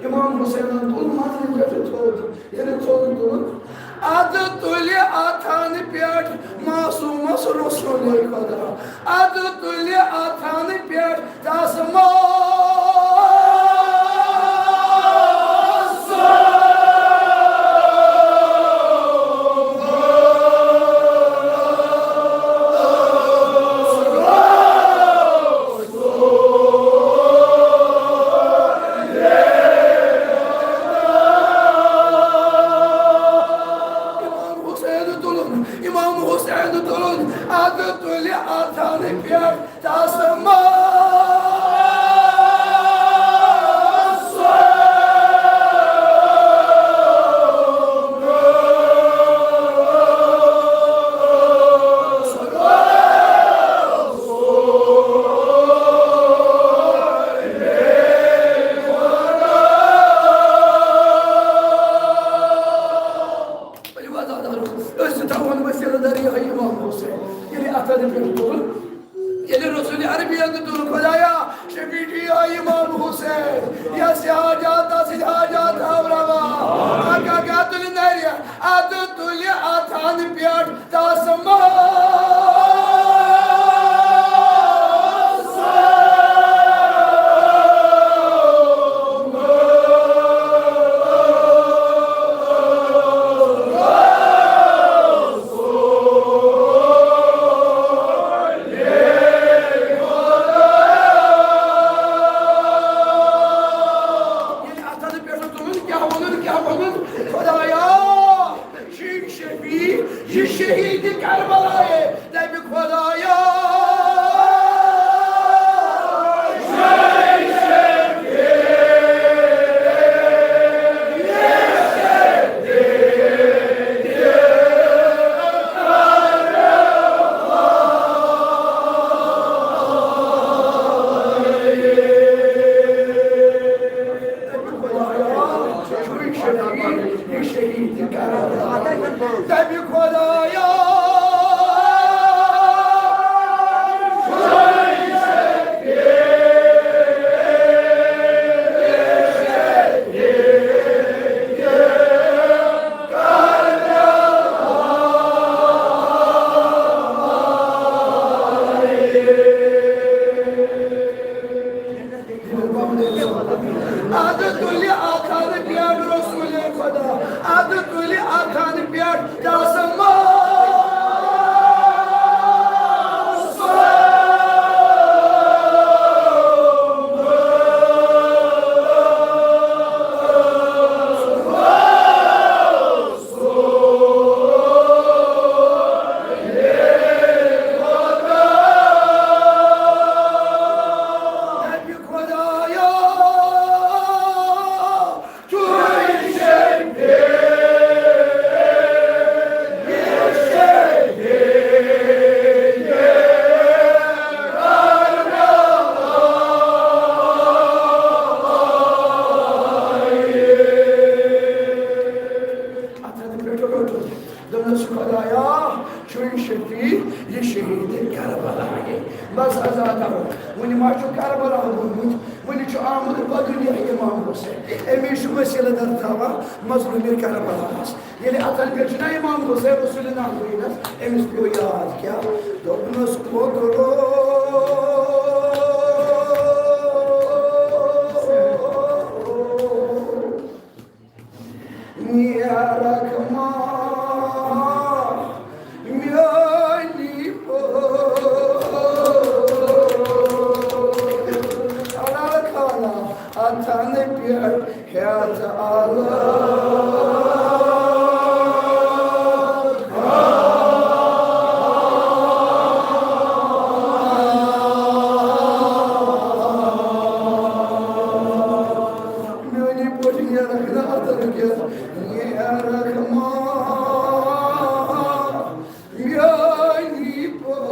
امام حسینن تُل منزلہِ پٮ۪ٹھ تھوٚد، ییٚلہِ تھوٚد تُل، اَدٕ تُلہِ اَتھن پٮ۪ٹھ معصومس رسول خدا۔ اَدٕ تُلہِ اَتھن پٮ۪ٹھ تس معصومس۔ امام حسین تُلُن، امام حسین تُلُن، اَدٕ تُلہِ اَتھن پٮ۪ٹھ تس معصومس۔ ؤلِو حظ، اَدٕ حظ، أسۍ تہِ تھاوون وسیٖلہٕ دٲری یِہوٚے امام حسین۔ ییٚلہِ اَتھن پٮ۪ٹھ تُل، ییٚلہِ رسول عربی یَن تہِ تُل، خدایا، شفیع جی آے امام حسین، یَس یہِ حاجات، تَس سۭتۍ حاجات تھاو روا۔ آقا کیٛاہ تُلہِ نَرِ، اَدٕ تُلہِ اَتھن پٮ۪ٹھ تس معصومس۔ ییٚلہِ اَتھن پٮ۪ٹھ تُلُن، کیٛاہ ووٚنُن، کیٛاہ ووٚنُن؟ خدایا، شیخ شفیع، یہِ شہیٖد کربلایے، دَپہِ خدایا۔ دَپہِ خۄدایا۔ اَدٕ تُلہِ اَتھن پٮ۪ٹھ رسول خدا، اَدٕ تُلہِ اَتھن پٮ۪ٹھ تس معصومس۔ دَپہِ خۄدایا، تُہۍ چھِو اَتھن پٮ۪ٹھ روٚٹُن۔ دوٚپنَس، خۄدایا، چھُے شفیع، یہِ شہیٖد کربلا۔ بس، عزا کرو۔ وُنہِ ما چھُ کربلا گوٚمُت؟ وُنہِ چھُ آمُت بدُنیاہ امام حسین۔ أمی چھُ وسیلہٕ در تھاوان مظلوم کربلاہس۔ ییٚلہِ اَتھن پٮ۪ٹھ چھُنہ امام حسین رسول ناظرینس، أمِس پیوٚو یاد کیٛاہ؟ دوٚپنَس، کوٚت روو نیرکھ ما میٛٲنی پٲٹھۍ۔ اللہ تعالیٰ اَتھن پٮ۪ٹھ ہٮ۪تھ الگ۔ میٛٲنی پٲٹھۍ نیرکھ نہٕ اَتھن کٮ۪تھ، نیرکھ ما میٛٲنی پٲٹھۍ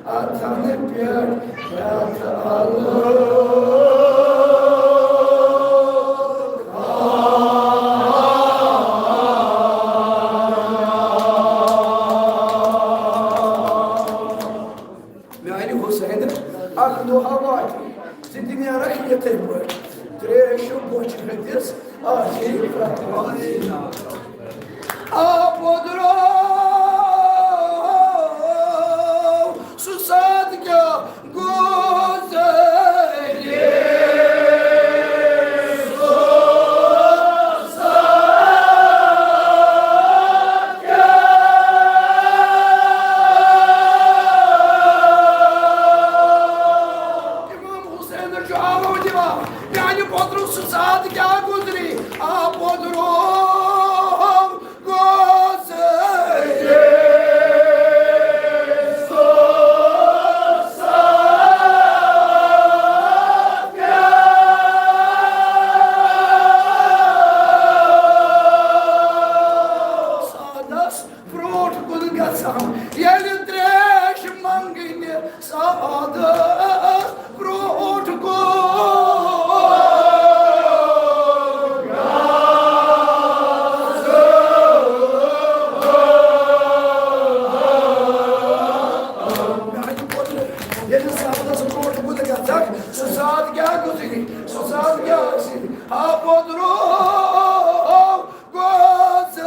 اَتھن پٮ۪ٹھ ہٮ۪تھ الگ۔ اکھ دۄہ واتہِ، ژٕ تہِ نیرکھ یِتھَے پٲٹھۍ۔ ترٛیش چھُ بۄچھِ ہٕنٛدِس آسہِ۔ آ، پوٚدرو، سُہ ساتھ کیٛاہ گُزرِ۔ امام حسین چھُ آلو دِوان، میانہِ پوترُک سُہ ساتھ کیٛاہ گُزری۔ آ پوترو، سادس برونٛٹھ کُن گژھان، ییٚلہِ ترٛیش منٛگنہِ سادس برونٛٹھ کُن۔ میانہِ پوترٕ، ییٚلہِ سادس برونٛٹھ کُن گژھکھ، سُہ ساد کیٛاہ گُزری، سُہ ساد کیٛاہ آسہِ؟ آ پوترو، گُزرِ۔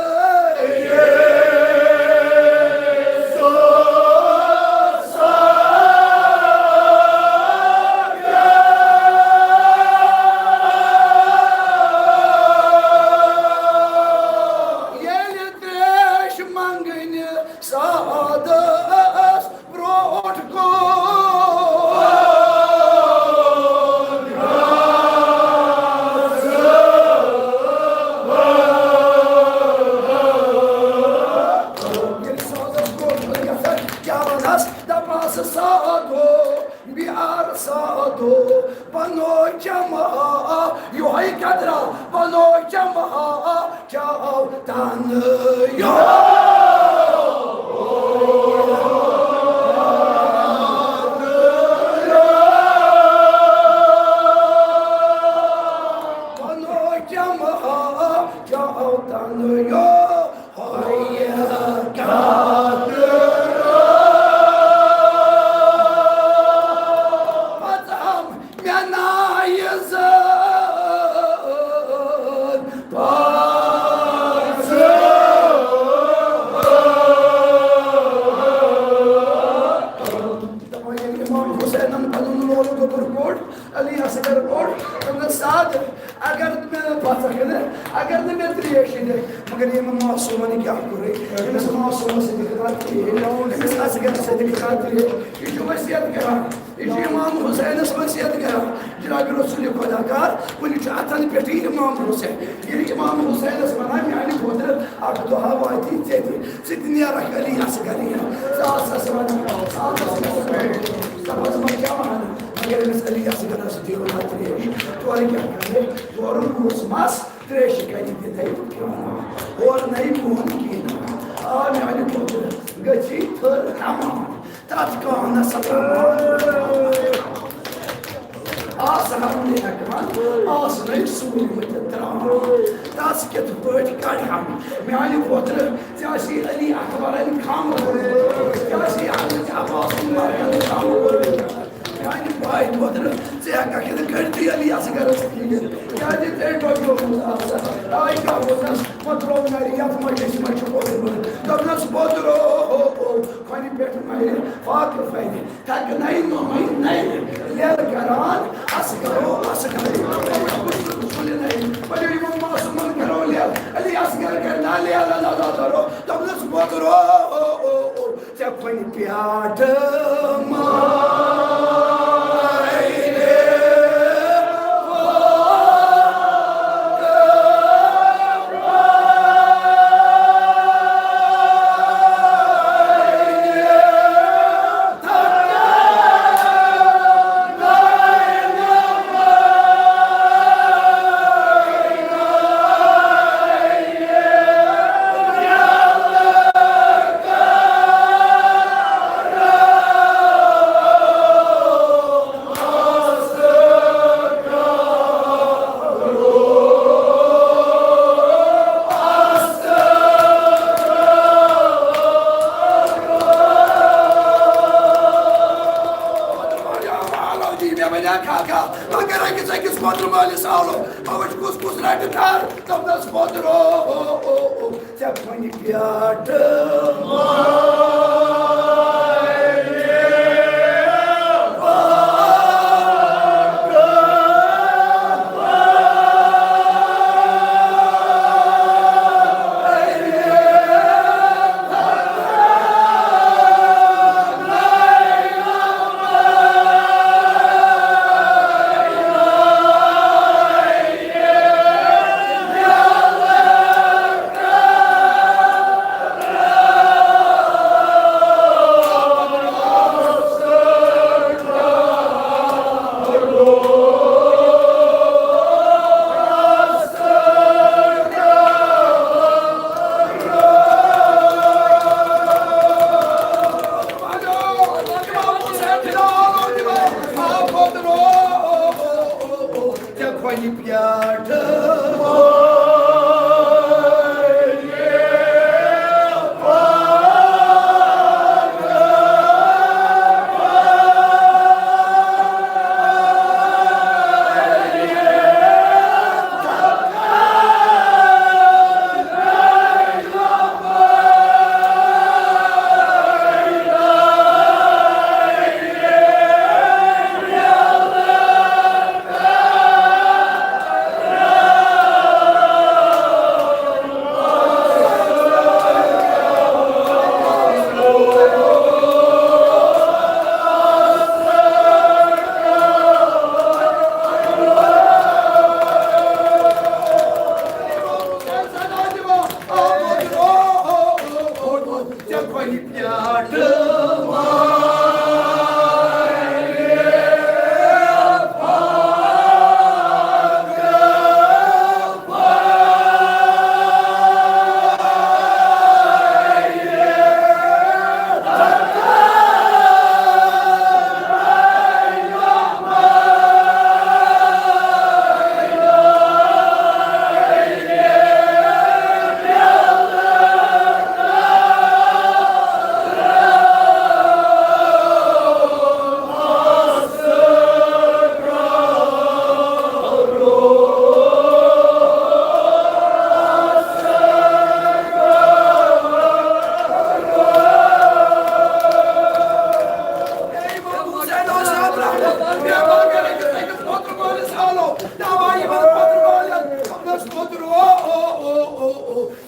ییٚلہِ ترٛیش منٛگنہِ سادس برونٛٹھ کُن۔ ییٚلہِ سادس برونٛٹھ کُن گژھان، کیٛاہ وَنس؟ دَپان سُہ سادو، بیار سادو، بنو جمع، یِہوٚے قدرا، بنو جمع۔ چاو تن یو۔ پنو جمع چاو تن یو۔ ہوئی کیا پتہٕ ہم مےٚ نایہِ زٲن پاژٕ۔ دَپان ییٚلہِ امام حسینن پنُن لولہٕ گوٚبُر کوٚڑ، علی اصغر کوٚڑ، دوٚپنس، سعد، اگر نہٕ مےٚ پژھکھ نہٕ، اگر نہٕ مےٚ ترٛیش دِکھ، مگر ییٚمہِ معصومن کیٛاہ کوٚرُے؟ أمِس معصومس سۭتۍ دِکھ نہٕ ترٛیش، أمِس اصغرس سۭتۍ دِکھ نہٕ ترٛیش۔ یہِ چھُ وصیت کران۔ یہِ چھُ امام حسینس وصیت کران، جناب رسول خدا کار، وُنہِ چھُ اتھن پٮ۪ٹھٕے امام حسین۔ ییٚلہِ امام حسینس ونان، میانہِ خٲطرٕ اکھ دۄہا واتی ژےٚ تہِ، ژٕ تہِ نیرکھ علی اصغر ہٮ۪تھ۔ ژٕ آسس ونان، ژٕ آسس ونان، دپس منٛز کیٛاہ ونان، مگر أمِس علی اصغرس دِیو نہ ترٛیش۔ تورٕ کیٛاہ کرے؟ تورٕ روٗز مس، ترٛیشہِ کنہِ تہِ نَے کھٮ۪وان، ہورٕ نَے کُہُن کِہیٖنۍ۔ آ، میانہِ خٲطرٕ گٔژھی تھٔر تمام۔ تتھ کانس آس ہم نے ہٮ۪کان، آس نَے سوٗرمٕتۍ ترٛاوان۔ تس کِتھ پٲٹھۍ کڑہم؟ میانہِ خٲطرٕ ژےٚ آسی علی اکبرن کم کوٚرمُت، ژےٚ آسی حضرت عباسن مرگن کم کوٚرمُت۔ میانہِ بایہِ خٲطرٕ ژےٚ ہٮ۪ککھ نہٕ کٔڑتھٕے علی اصغرس کِہیٖنۍ، کیازِ تٔمۍ ڈۄکیومُت آسان۔ آے کیٛاہ ووٚننس، وۄنۍ ترٛوو نرِ یتھ مجلسہِ منٛز چھُ پوٚز ووٚنمُت۔ دوٚپنس، بوترو، کھۄنہِ پٮ۪ٹھ مَرِ فاقہٕ فَرِ، تھکہٕ نَے نوٚمَے نَے، لیل کران اصغرو اصغر۔ سُلہِ نَے، پَلیو یِمو معصوٗمن کرو لیل، علی اصغر کرِ نا لیل، اللہ تعالیٰ کرو۔ دوٚپنس، بوترو، ژےٚ کھۄنہِ پٮ۪ٹھ مَرِ کھا کھا، مگر أکِس أکِس کۄترٕ مٲلِس آلو، بہٕ وٕچھِ کُس کُس رَٹہِ تھَر، دوٚپنَس کۄترو، او، او، او، ژےٚ کھۄنہِ پٮ۪ٹھ۔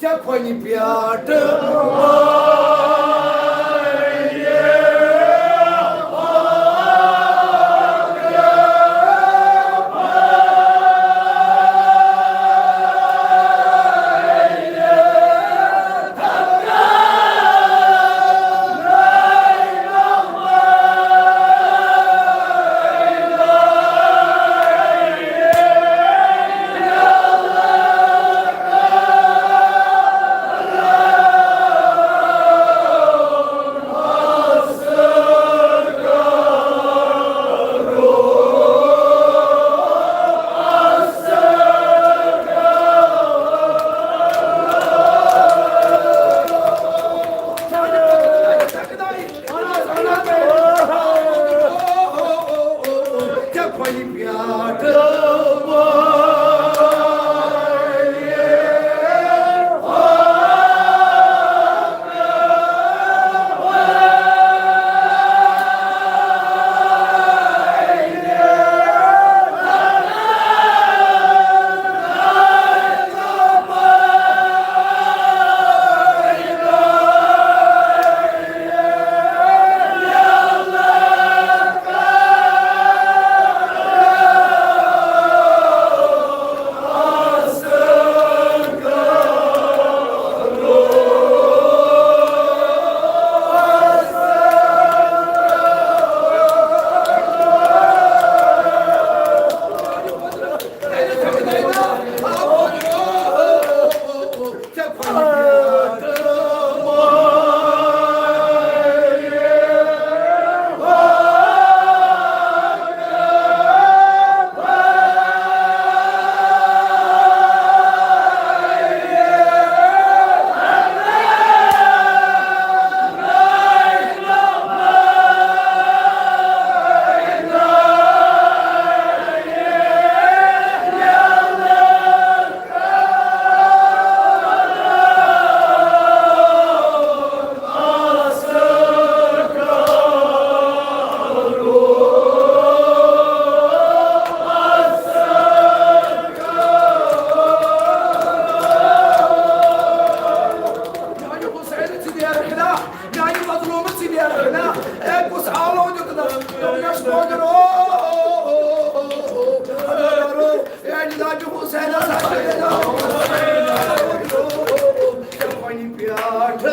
ژےٚ کھۄنہِ پٮ۪ٹھ۔ اے، کُس آلو دیُتنَس؟ دوٚپنَس، پوٚدرو، اے، جناب حسینَس ہا چھُ، ژےٚ وَنہِ پٮ۪ٹھ۔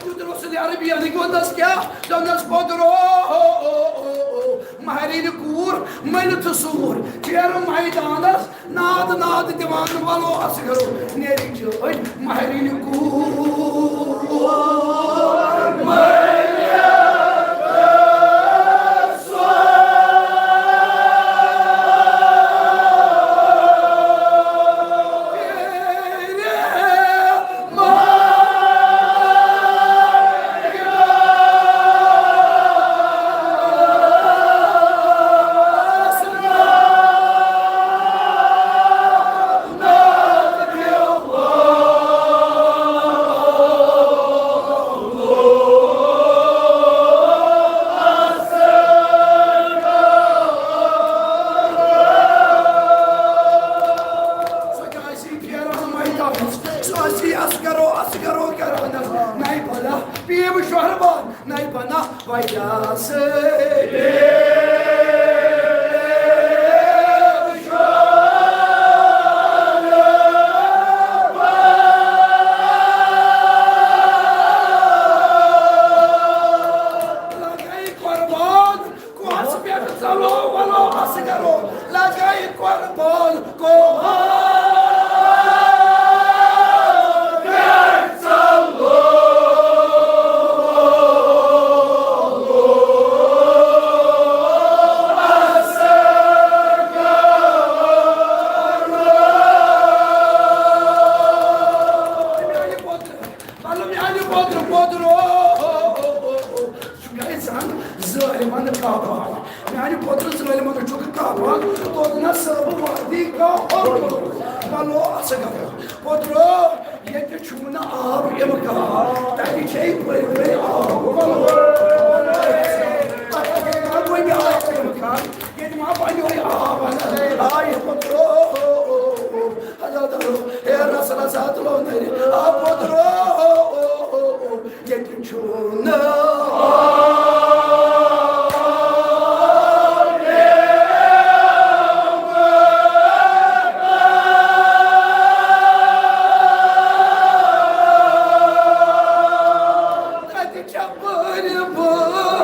دیُت رسول عربی یَن ووٚننَس کیٛاہ؟ دوٚپنَس، پوٚدرو، مہرِنۍ کوٗر مٔلِتھ سوٗر، چیرٕ میدانَس ناد ناد دِوان، وَلو اَصغرو، نیرِ جٲنۍ مہرِنۍ کوٗر۔ سُہ کیٛازِ پھیران میدانس؟ سُہ آسی اصغرو، اصغرو کرانس۔ نَے بلا پیٖم شہربان، نَے بنا وجہ سۭتۍ۔ لگے قربان۔ کوہس پٮ۪ٹھ ژلو، ولو اصغرو، لگے قربان کوہس پٮ۪ٹھ ژلو۔ میانہِ پوترٕ، مطلب، میانہِ پوترٕ، پوترٕ، او، او، او، او، او۔ ژٕ گٔیے زن ظٲلمن کعبہٕ۔ میانہِ پوترٕ ظٲلمن چھُکھ کعبہٕ۔ توتہِ نہ صٲبہٕ وادی کعبہٕ۔ پلو اصغر۔ پوترو، ییٚتہِ چھُنہٕ آب اِمکان۔ تَتہِ چھے پٔرۍ پٔرۍ آب۔ پلو۔ تَتہِ چھے نہ وۄنۍ آب اِمکان۔ ییٚتہِ ما بنیو یہِ آب؟ آے پوترو۔ حضرت، ہے رس رس ہتھ لو نری۔ آ پوترو۔ ییٚتہِ چھُنہٕ تَتہِ چھےٚ بٔرۍ بٔرۍ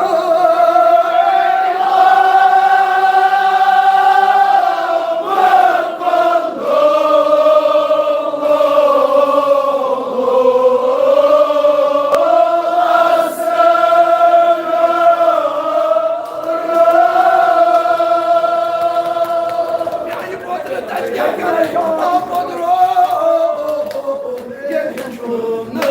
میانہِ پوترٕ تَتہِ کیٛاہ کرٕ؟ آ پوترو، ییٚتہِ چھُنہٕ۔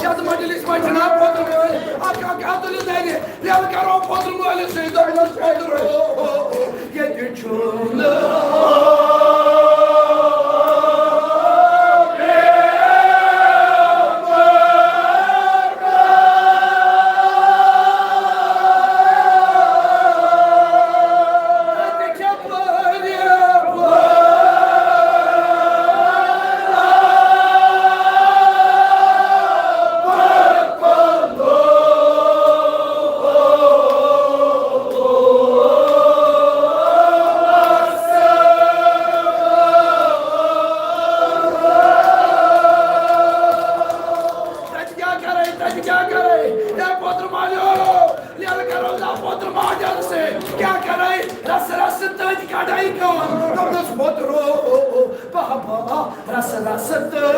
یتھ مجلس منٛز چھِنہ پوٚتُر وٲلۍ اکھ اکھ اتُل دَرِ، ییٚلہِ کرو پوٚتُر وٲلِس سۭتۍ دوٚپنَس، پوٚتُر ہو، ہو، ہو، ییٚتہِ چھُنہٕ۔ تَتہِ کیٛاہ کَرے، تَتہِ کیٛاہ کَرے؟ ہے پوٚتُر مالیو، ییٚلہِ کَرو نا پوٚتُر مالیو سۭتۍ، کیٛاہ کَرے؟ رَسہٕ رَسہٕ تٔتۍ کَڑے کٲم۔ دوٚپنَس، پوٚتُرو، بابا، رَسہٕ رَسہٕ تٔتۍ۔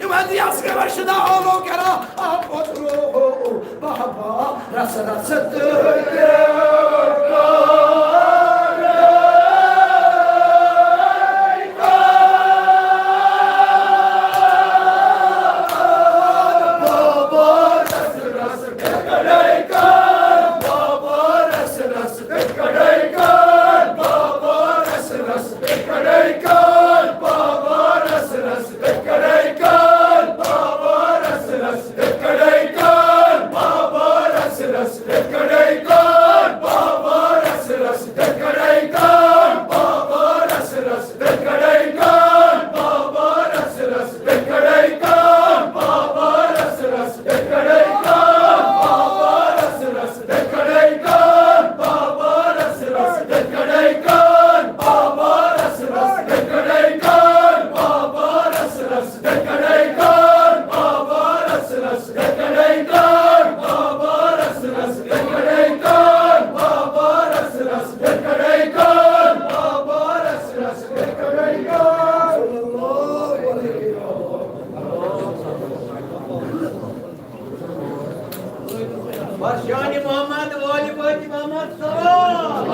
یِمن یَس کَران شِدا ہولو کَران، آ پوٚتُرو، بابا، رَسہٕ رَسہٕ تٔتۍ۔ بس جان محمد، وال بٲتۍ محمد، سلام۔